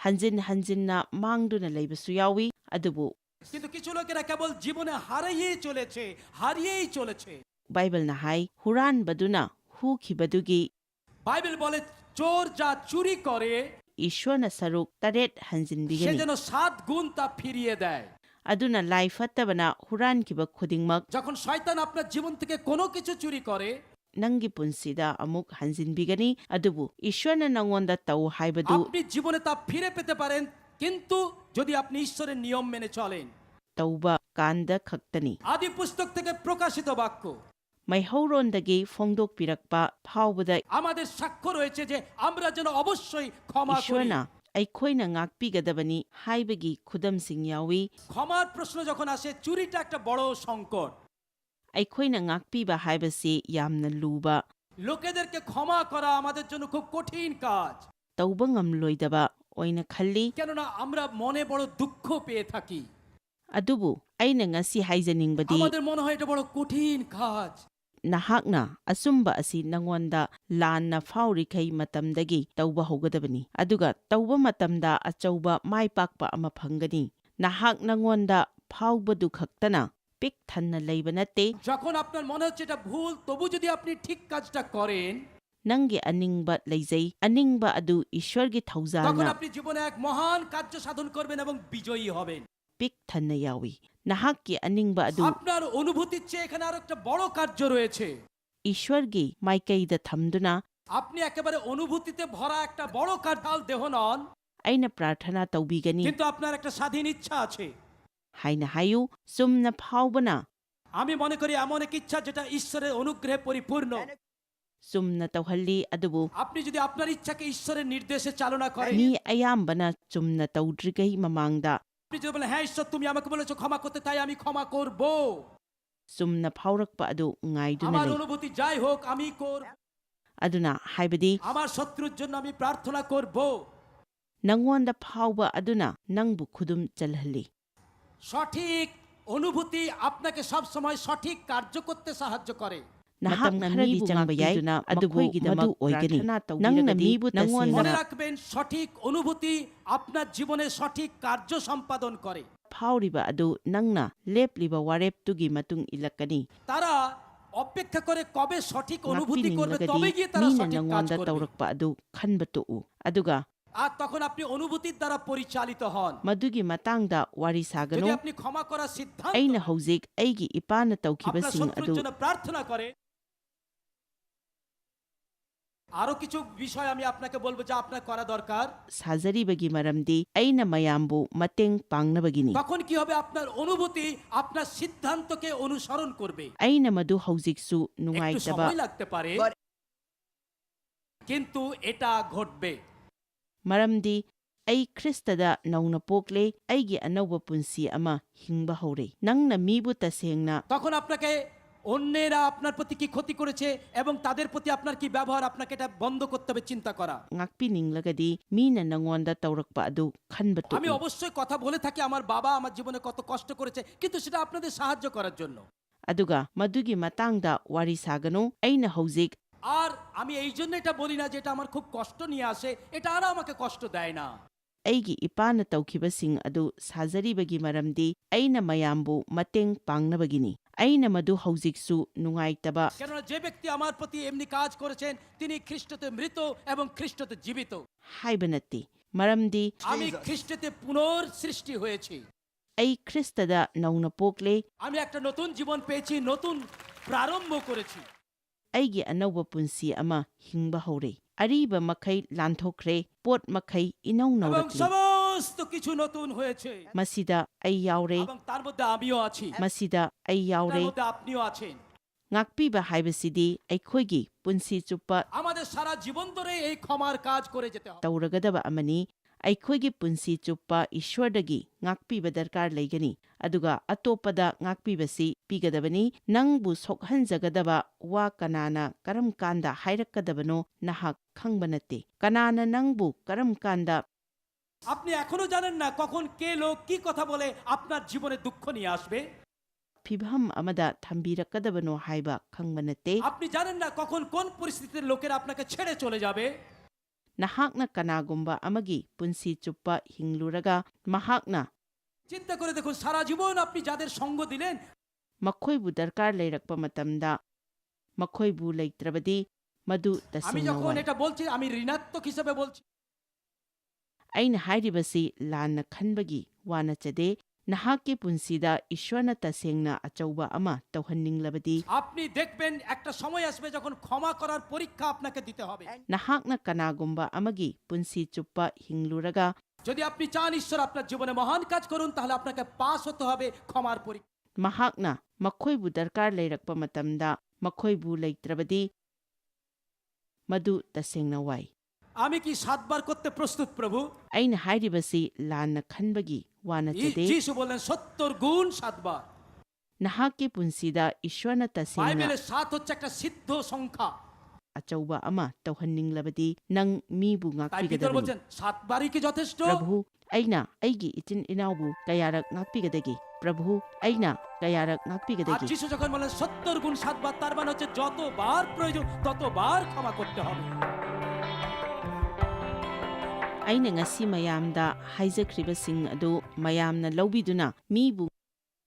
ꯍꯟꯖꯤꯟ ꯍꯟꯖꯤꯟꯅ ꯃꯥꯡꯗꯨꯅ ꯂꯩꯕꯁꯨ ꯌꯥꯎꯏ꯫ ꯑꯗꯨꯕꯨ কিন্তু কিছু লোকেরা কেবল জীবনে হারিয়েই চলেছে, হারিয়েই চলেছে। ꯕꯥꯏꯕꯜꯅ ꯍꯥꯏ, ꯍꯨꯔꯥꯟꯕꯗꯨꯅ ꯍꯨꯈꯤꯕꯗꯨꯒꯤ বাইবেল বলে, চোর যা চুরি করে, ꯏꯁꯣꯔꯅ ꯁꯔꯨꯛ ꯇꯔꯦꯠ সে ꯍꯟꯖꯤꯟꯕꯤꯒꯅꯤ꯫ যেন সাত গুণ তা ফিরিয়ে দেয়। ꯑꯗꯨꯅ ꯂꯥꯏ ꯐꯠꯇꯕꯅ ꯍꯨꯔꯥꯟꯈꯤꯕ ꯈꯨꯗꯤꯡꯃꯛ যখন শয়তান আপনার জীবন থেকে কোনো কিছু চুরি করে, ꯅꯪꯒꯤ ꯄꯨꯟꯁꯤꯗ ꯑꯃꯨꯛ ꯍꯟꯖꯤꯟꯕꯤꯒꯅꯤ꯫ ꯑꯗꯨꯕꯨ ꯏꯁꯣꯔꯅ ꯅꯪꯉꯣꯟꯗ ꯇꯧ ꯍꯥꯏꯕꯗꯨ আপনি জীবনে তা ফিরে পেতে পারেন, কিন্তু যদি আপনি ঈশ্বরের নিয়ম মেনে চলেন। ꯇꯧꯕ ꯀꯥꯟꯗ ꯈꯛꯇꯅꯤ꯫ আদি পুস্তক থেকে প্রকাশিত বাক্য ꯃꯩꯍꯧꯔꯣꯟꯗꯒꯤ ꯐꯣꯡꯗꯣꯛꯄꯤꯔꯛꯄ ꯐꯥꯎꯕꯗ আমাদের সাক্ষ্য রয়েছে যে আমরা যেন অবশ্যই ক্ষমা করি। ꯏꯁꯣꯔꯅ ꯑꯩꯈꯣꯏꯅ ꯉꯥꯛꯄꯤꯒꯗꯕꯅꯤ ꯍꯥꯏꯕꯒꯤ ꯈꯨꯗꯝꯁꯤꯡ ꯌꯥꯎꯏ꯫ ক্ষমার প্রশ্ন যখন আসে, চুরিটা একটা বড় সংকট। ꯑꯩꯈꯣꯏꯅ ꯉꯥꯛꯄꯤꯕ ꯍꯥꯏꯕꯁꯤ ꯌꯥꯝꯅ ꯂꯨꯕ, লোকেদেরকে ক্ষমা করা আমাদের জন্য খুব কঠিন কাজ, ꯇꯧꯕ ꯉꯝꯂꯣꯏꯗꯕ ꯑꯣꯏꯅ ꯈꯜꯂꯤ꯫ কেননা আমরা মনে বড় দুঃখ পেয়ে থাকি। ꯑꯗꯨꯕꯨ ꯑꯩꯅ ꯉꯁꯤ ꯍꯥꯏꯖꯅꯤꯡꯕꯗꯤ, আমাদের মনে হয় এটা বড় কঠিন কাজ। ꯅꯍꯥꯛꯅ ꯑꯆꯨꯝꯕ ꯑꯁꯤ ꯅꯉꯣꯟꯗ ꯂꯥꯟꯅ ꯐꯥꯎꯔꯤꯈꯩ ꯃꯇꯝꯗꯒꯤ ꯇꯧꯕ ꯍꯧꯒꯗꯕꯅꯤ, ꯑꯗꯨꯒ ꯇꯧꯕ ꯃꯇꯝꯗ ꯑꯆꯧꯕ ꯃꯥꯏ ꯄꯥꯛꯄ ꯑꯃ ꯐꯪꯒꯅꯤ꯫ ꯅꯍꯥꯛ ꯅꯉꯣꯟꯗ ꯐꯥꯎꯕꯗꯨ ꯈꯛꯇꯅ ꯄꯤꯛ ꯊꯟꯅ ꯂꯩꯕ ꯅꯠꯇꯦ꯫ যখন আপনার মনে হচ্ছে এটা ভুল, তবু যদি আপনি ঠিক কাজটা করেন, ꯅꯪꯒꯤ ꯑꯅꯤꯡꯕ ꯂꯩꯖꯩ꯫ ꯑꯅꯤꯡꯕ ꯑꯗꯨ ꯏꯁꯣꯔꯒꯤ তখন ꯊꯧꯖꯥꯜꯅ আপনি জীবনে এক মহান কার্য সাধন করবেন এবং বিজয়ী হবেন। ꯄꯤꯛ ꯊꯟꯅ ꯌꯥꯎꯏ꯫ ꯅꯍꯥꯛꯀꯤ ꯑꯅꯤꯡꯕ ꯑꯗꯨ আপনার অনুভূতির চেয়ে এখানে আরো একটা বড় কার্য রয়েছে। ꯏꯁ꯭ꯋꯔꯒꯤ ꯃꯥꯏꯀꯩꯗ ꯊꯝꯗꯨꯅ আপনি একেবারে অনুভূতিতে ভরা একটা বড় কার্যাল দেহ নন, ꯑꯩꯅ ꯄ꯭ꯔꯥꯔꯊꯅꯥ ꯇꯧꯕꯤꯒꯅꯤ কিন্তু আপনার একটা স্বাধীন ইচ্ছা আছে। ꯍꯥꯏꯅ ꯍꯥꯏꯌꯨ꯫ ꯆꯨꯝꯅ ꯐꯥꯎꯕꯅ আমি মনে করি এমন এক ইচ্ছা যেটা ঈশ্বরের অনুগ্রহে পরিপূর্ণ। ꯆꯨꯝꯅ ꯇꯧꯍꯜꯂꯤ, ꯑꯗꯨꯕꯨ আপনি যদি আপনার ইচ্ছাকে ঈশ্বরের নির্দেশে চালনা করেন, ꯃꯤ ꯑꯌꯥꯝꯕꯅ ꯆꯨꯝꯅ ꯇꯧꯗ꯭ꯔꯤꯉꯩ ꯃꯃꯥꯡꯗ আপনি যদি বলেন, "হ্যাঁ ঈশ্বর, তুমি আমাকে বলেছো ক্ষমা করতে, তাই আমি ক্ষমা করব, ꯆꯨꯝꯅ ꯐꯥꯎꯔꯛꯄ ꯑꯗꯨ ꯉꯥꯏꯗꯨꯅ আমার ꯂꯩ꯫ অনুভূতি যাই হোক আমি করব, ꯑꯗꯨꯅ ꯍꯥꯏꯕꯗꯤ আমার শত্রুর জন্য আমি প্রার্থনা করব।" ꯅꯪꯉꯣꯟꯗ ꯐꯥꯎꯕ ꯑꯗꯨꯅ ꯅꯪꯕꯨ ꯈꯨꯗꯨꯝ ꯆꯜꯍꯜꯂꯤ꯫ সঠিক অনুভূতি আপনাকে সব সময় সঠিক কার্য করতে সাহায্য করে। ꯅꯍꯥꯛꯅ ꯈꯔꯗꯤ ꯆꯪꯕ ꯌꯥꯏ, ꯑꯗꯨꯕꯨ ꯃꯗꯨ ꯑꯣꯏꯒꯅꯤ꯫ ꯅꯪꯅ ꯃꯤꯕꯨ ꯅꯪꯉꯣꯟꯗ ꯇꯁꯦꯡꯅ মনে রাখবেন, সঠিক অনুভূতি আপনার জীবনে সঠিক কার্য সম্পাদন করে। ꯐꯥꯎꯔꯤꯕ ꯑꯗꯨ ꯅꯪꯅ ꯂꯦꯞꯂꯤꯕ ꯋꯥꯔꯦꯞꯇꯨꯒꯤ ꯃꯇꯨꯡ ꯏꯜꯂꯛꯀꯅꯤ꯫ তারা অপেক্ষা করে কবে সঠিক অনুভূতি করবে, ꯉꯥꯛꯄꯤꯅꯤꯡꯂꯒꯗꯤ তবেই গিয়ে তারা ꯃꯤꯅ সঠিক কাজ ꯅꯪꯉꯣꯟꯗ করবে। ꯇꯧꯔꯛꯄ ꯑꯗꯨ ꯈꯟꯕ ꯇꯣꯛꯎ꯫ ꯑꯗꯨꯒ আর তখন আপনি অনুভূতির দ্বারা পরিচালিত হন। ꯃꯗꯨꯒꯤ ꯃꯇꯥꯡꯗ ꯋꯥꯔꯤ যদি ꯁꯥꯒꯅꯨ꯫ আপনি ক্ষমা করার সিদ্ধান্ত ꯑꯩꯅ নেন, ꯍꯧꯖꯤꯛ ꯑꯩꯒꯤ ꯏꯄꯥꯅ আপনার ꯇꯧꯈꯤꯕꯁꯤꯡ শত্রুর ꯑꯗꯨ জন্য প্রার্থনা করে। আরো কিছু বিষয় আমি আপনাকে বলবো যা আপনার করা দরকার। ꯁꯥꯖꯔꯤꯕꯒꯤ ꯃꯔꯝꯗꯤ ꯑꯩꯅ ꯃꯌꯥꯝꯕꯨ ꯃꯇꯦꯡ ꯄꯥꯡꯅꯕꯒꯤꯅꯤ꯫ তখন কি হবে? আপনার অনুভূতি আপনার সিদ্ধান্তকে অনুসরণ করবে। ꯑꯩꯅ ꯃꯗꯨ ꯍꯧꯖꯤꯛꯁꯨ একটু নুঙꯥꯏꯇꯕ সময় লাগতে পারে, কিন্তু এটা ঘটবে। ꯃꯔꯝꯗꯤ ꯑꯩ ꯈ꯭ꯔꯤꯁꯇꯗ ꯅꯧꯅ ꯄꯣꯛꯂꯦ, ꯑꯩꯒꯤ ꯑꯅꯧꯕ ꯄꯨꯟꯁꯤ ꯑꯃ ꯍꯤꯡꯕ ꯍꯧꯔꯦ꯫ ꯅꯪꯅ ꯃꯤꯕꯨ ꯇꯁꯦꯡꯅ তখন আপনাকে অন্যেরা আপনার প্রতি কি ক্ষতি করেছে এবং তাদের প্রতি আপনার কি ব্যবহার, আপনাকে এটা বন্ধ করতে হবে চিন্তা করা। ꯉꯥꯛꯄꯤꯅꯤꯡꯂꯒꯗꯤ ꯃꯤꯅ ꯅꯪꯉꯣꯟꯗ ꯇꯧꯔꯛꯄ ꯑꯗꯨ ꯈꯟꯕ আমি ꯇꯣꯛꯎ꯫ অবশ্যই কথা বলে থাকি, আমার বাবা আমার জীবনে কত কষ্ট করেছে, কিন্তু সেটা আপনাদের সাহায্য করার জন্য। ꯑꯗꯨꯒ ꯃꯗꯨꯒꯤ ꯃꯇꯥꯡꯗ ꯋꯥꯔꯤ ꯁꯥꯒꯅꯨ꯫ ꯑꯩꯅ ꯍꯧꯖꯤꯛ আর আমি এই জন্য এটা বলি না যে এটা আমার খুব কষ্ট নিয়ে আসে, এটা আর আমাকে কষ্ট দেয় না। ꯑꯩꯒꯤ ꯏꯄꯥꯅ ꯇꯧꯈꯤꯕꯁꯤꯡ ꯑꯗꯨ ꯁꯥꯖꯔꯤꯕꯒꯤ ꯃꯔꯝꯗꯤ ꯑꯩꯅ ꯃꯌꯥꯝꯕꯨ ꯃꯇꯦꯡ ꯄꯥꯡꯅꯕꯒꯤꯅꯤ꯫ ꯑꯩꯅ ꯃꯗꯨ ꯍꯧꯖꯤꯛꯁꯨ নুঙꯥꯏꯇꯕ কেননা যে ব্যক্তি আমার প্রতি এমনি কাজ করেছেন, তিনি খ্রিস্টতে মৃত এবং খ্রিস্টতে জীবিত। హాయిబనత్తి. మరంది আমি খ্রিস্টতে পুনর সৃষ্টি হয়েছি। ꯑꯩ খ্ꯔꯤꯁꯇꯗ ꯅꯧꯅ ꯄꯣꯛꯂꯦ꯫ আমি একটা নতুন জীবন পেয়েছি, নতুন প্রারম্ভ করেছি। ꯑꯩꯒꯤ ꯑꯅꯧꯕ ꯄꯨꯟꯁꯤ ꯑꯃ ꯍꯤꯡꯕ ꯍꯧꯔꯦ꯫ ꯑꯔꯤꯕ ꯃꯈꯩ ꯂꯥꯟꯊꯣꯛꯈ꯭ꯔꯦ, ꯄꯣꯠ ꯃꯈꯩ ꯏꯅꯧ এবং ꯅꯧꯔꯛꯂꯦ꯫ সমস্ত কিছু নতুন হয়েছে। ꯃꯁꯤꯗ ꯑꯩ ꯌꯥꯎꯔꯦ꯫ এবং তার মধ্যে আমিও আছি। ꯃꯁꯤꯗ ꯑꯩ তার ꯌꯥꯎꯔꯦ꯫ মধ্যে আপনিও আছেন। ꯉꯥꯛꯄꯤꯕ ꯍꯥꯏꯕꯁꯤꯗꯤ ꯑꯩꯈꯣꯏꯒꯤ ꯄꯨꯟꯁꯤ ꯆꯨꯞꯄ আমাদের সারা জীবন ধরে এই ক্ষমার কাজ করে যেতে হবে। ꯇꯧꯔꯒꯗꯕ ꯑꯃꯅꯤ꯫ ꯑꯩꯈꯣꯏꯒꯤ ꯄꯨꯟꯁꯤ ꯆꯨꯞꯄ ꯏꯁ꯭ꯋꯔꯗꯒꯤ ꯉꯥꯛꯄꯤꯕ ꯗꯔꯀꯥꯔ ꯂꯩꯒꯅꯤ, ꯑꯗꯨꯒ ꯑꯇꯣꯞꯄꯗ ꯉꯥꯛꯄꯤꯕꯁꯤ ꯄꯤꯒꯗꯕꯅꯤ꯫ ꯅꯪꯕꯨ ꯁꯣꯛꯍꯟꯖꯒꯗꯕ ꯋꯥ ꯀꯅꯥꯅ ꯀꯔꯝ ꯀꯥꯟꯗ ꯍꯥꯏꯔꯛꯀꯗꯕꯅꯣ ꯅꯍꯥꯛ ꯈꯪꯕ ꯅꯠꯇꯦ꯫ ꯀꯅꯥꯅ ꯅꯪꯕꯨ ꯀꯔꯝ ꯀꯥꯟꯗ আপনি এখনো জানেন না কখন কে লোক কি কথা বলে আপনার জীবনে দুঃখ নিয়ে আসবে। ꯐꯤꯚꯝ ꯑꯃꯗ ꯊꯝꯕꯤꯔꯛꯀꯗꯕꯅꯣ ꯍꯥꯏꯕ ꯈꯪꯕ ꯅꯠꯇꯦ꯫ আপনি জানেন না কখন কোন পরিস্থিতির লোকেরা আপনাকে ছেড়ে চলে যাবে। ꯅꯍꯥꯛꯅ ꯀꯅꯥꯒꯨꯝꯕ ꯑꯃꯒꯤ ꯄꯨꯟꯁꯤ ꯆꯨꯞꯄ ꯍꯤꯡꯂꯨꯔꯒ ꯃꯍꯥꯛꯅ চিন্তা করে দেখুন, সারা জীবন আপনি যাদের সঙ্গ দিলেন, ꯃꯈꯣꯏꯕꯨ ꯗꯔꯀꯥꯔ ꯂꯩꯔꯛꯄ ꯃꯇꯝꯗ ꯃꯈꯣꯏꯕꯨ ꯂꯩꯇ꯭ꯔꯕꯗꯤ ꯃꯗꯨ আমি ꯇꯁꯦꯡꯅ যখন ꯋꯥꯏ꯫ এটা বলছি, আমি ঋণাত্মক হিসেবে বলছি। ꯑꯩꯅ ꯍꯥꯏꯔꯤꯕꯁꯤ ꯂꯥꯟꯅ ꯈꯟꯕꯒꯤ ꯋꯥ ꯅꯠꯆꯗꯦ꯫ ꯅꯍꯥꯛꯀꯤ ꯄꯨꯟꯁꯤꯗ ꯏꯁ꯭ꯋꯔꯅ ꯇꯁꯦꯡꯅ ꯑꯆꯧꯕ ꯑꯃ ꯇꯧꯍꯟꯅꯤꯡꯂꯕꯗꯤ আপনি দেখবেন একটা সময় আসবে যখন ক্ষমা করার পরীক্ষা আপনাকে দিতে হবে। ꯅꯍꯥꯛꯅ ꯀꯅꯥꯒꯨꯝꯕ ꯑꯃꯒꯤ ꯄꯨꯟꯁꯤ ꯆꯨꯞꯄ ꯍꯤꯡꯂꯨꯔꯒ যদি আপনি চান ঈশ্বর আপনার জীবনে মহান কাজ করুন, তাহলে আপনাকে পাস হতে হবে ক্ষমার পরীক্ষা। ꯃꯍꯥꯛꯅ ꯃꯈꯣꯏꯕꯨ ꯗꯔꯀꯥꯔ ꯂꯩꯔꯛꯄ ꯃꯇꯝꯗ ꯃꯈꯣꯏꯕꯨ ꯂꯩꯇ꯭ꯔꯕꯗꯤ ꯃꯗꯨ ꯇꯁꯦꯡꯅ ꯋꯥꯏ꯫ আমি কি সাতবার করতে প্রস্তুত প্রভু? ꯑꯩꯅ ꯍꯥꯏꯔꯤꯕꯁꯤ ꯂꯥꯟꯅ ꯈꯟꯕꯒꯤ ꯋꯥ ꯅꯠꯆꯗꯦ꯫ যিশু বললেন সত্তর গুণ সাতবার। ꯅꯍꯥꯛꯀꯤ ꯄꯨꯟꯁꯤꯗ ꯏꯁ꯭ꯋꯔꯅ ꯇꯁꯦꯡꯅ বাইবেলের সাত হচ্ছে একটা সিদ্ধ সংখ্যা। ꯑꯆꯧꯕ ꯑꯃ ꯇꯧꯍꯟꯅꯤꯡꯂꯕꯗꯤ ꯅꯪ ꯃꯤꯕꯨ তাই পিতর ꯉꯥꯛꯄꯤꯒꯗꯕꯅꯤ꯫ বলছেন, সাতবারই কি যথেষ্ট? ꯄ꯭ꯔꯚꯨ, ꯑꯩꯅ ꯑꯩꯒꯤ ꯏꯆꯤꯟ ꯏꯅꯥꯎꯕꯨ ꯀꯌꯥꯔꯛ ꯉꯥꯛꯄꯤꯒꯗꯒꯦ? ꯄ꯭ꯔꯚꯨ, ꯑꯩꯅ ꯀꯌꯥꯔꯛ আর ꯉꯥꯛꯄꯤꯒꯗꯒꯦ? যিশু যখন বলেন সত্তর গুণ সাতবার, তার মানে হচ্ছে যতবার প্রয়োজন ততবার ক্ষমা করতে হবে। ꯑꯩꯅ ꯉꯁꯤ ꯃꯌꯥꯝꯗ ꯍꯥꯏꯖꯈ꯭ꯔꯤꯕꯁꯤꯡ ꯑꯗꯨ ꯃꯌꯥꯝꯅ ꯂꯧꯕꯤꯗꯨꯅ ꯃꯤꯕꯨ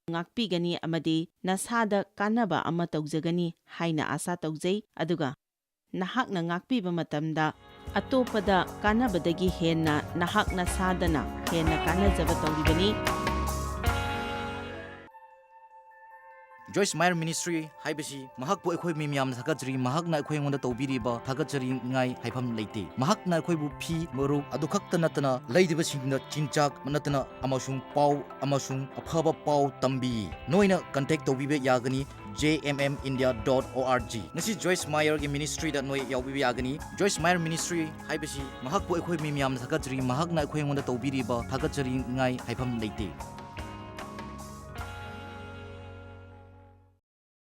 ꯉꯥꯛꯄꯤꯒꯅꯤ ꯑꯃꯗꯤ ꯅꯁꯥꯗ ꯀꯥꯟꯅꯕ ꯑꯃ ꯇꯧꯖꯒꯅꯤ ꯍꯥꯏꯅ ꯑꯥꯁꯥ ꯇꯧꯖꯩ꯫ ꯑꯗꯨꯒ ꯅꯍꯥꯛꯅ ꯉꯥꯛꯄꯤꯕ ꯃꯇꯝꯗ ꯑꯇꯣꯞꯄꯗ ꯀꯥꯟꯅꯕꯗꯒꯤ ꯍꯦꯟꯅ ꯅꯍꯥꯛ ꯅꯁꯥꯗꯅ ꯍꯦꯟꯅ ꯀꯥꯟꯅꯖꯕ ꯇꯧꯔꯤꯕꯅꯤ꯫ Joyce Meyer Ministry ꯍꯥꯏꯕꯁꯤ ꯃꯍꯥꯛꯄꯨ ꯑꯩꯈꯣꯏ ꯃꯤ ꯃꯌꯥꯝꯅ ꯊꯥꯒꯠꯆꯔꯤ꯫ ꯃꯍꯥꯛꯅ ꯑꯩꯈꯣꯏ ꯑꯩꯉꯣꯟꯗ ꯇꯧꯕꯤꯔꯤꯕ ꯊꯥꯒꯠꯆꯔꯤꯉꯥꯏ ꯍꯥꯏꯐꯝ ꯂꯩꯇꯦ꯫ ꯃꯍꯥꯛꯅ ꯑꯩꯈꯣꯏꯕꯨ ꯐꯤ, ꯃꯔꯨꯞ ꯑꯗꯨ ꯈꯛꯇ ꯅꯠꯇꯅ ꯂꯩꯔꯤꯕꯁꯤꯡꯗ ꯆꯤꯟꯖꯥꯛ ꯅꯠꯇꯅ ꯑꯃꯁꯨꯡ ꯄꯥꯎ ꯑꯃꯁꯨꯡ ꯑꯐꯕ ꯄꯥꯎ ꯇꯝꯕꯤ꯫ ꯅꯣꯏꯅ contact ꯇꯧꯕꯤꯕ ꯌꯥꯒꯅꯤ J M M India dot O R G꯫ ꯉꯁꯤ Joyce Meyer ꯒꯤ ministry ꯗ ꯅꯣꯏ ꯌꯥꯎꯕꯤꯕ ꯌꯥꯒꯅꯤ꯫ Joyce Meyer Ministry ꯍꯥꯏꯕꯁꯤ ꯃꯍꯥꯛꯄꯨ ꯑꯩꯈꯣꯏ ꯃꯤ ꯃꯌꯥꯝꯅ ꯊꯥꯒꯠꯆꯔꯤ꯫ ꯃꯍꯥꯛꯅ ꯑꯩꯈꯣꯏ ꯑꯩꯉꯣꯟꯗ ꯇꯧꯕꯤꯔꯤꯕ ꯊꯥꯒꯠꯆꯔꯤꯉꯥꯏ ꯍꯥꯏꯐꯝ ꯂꯩꯇꯦ꯫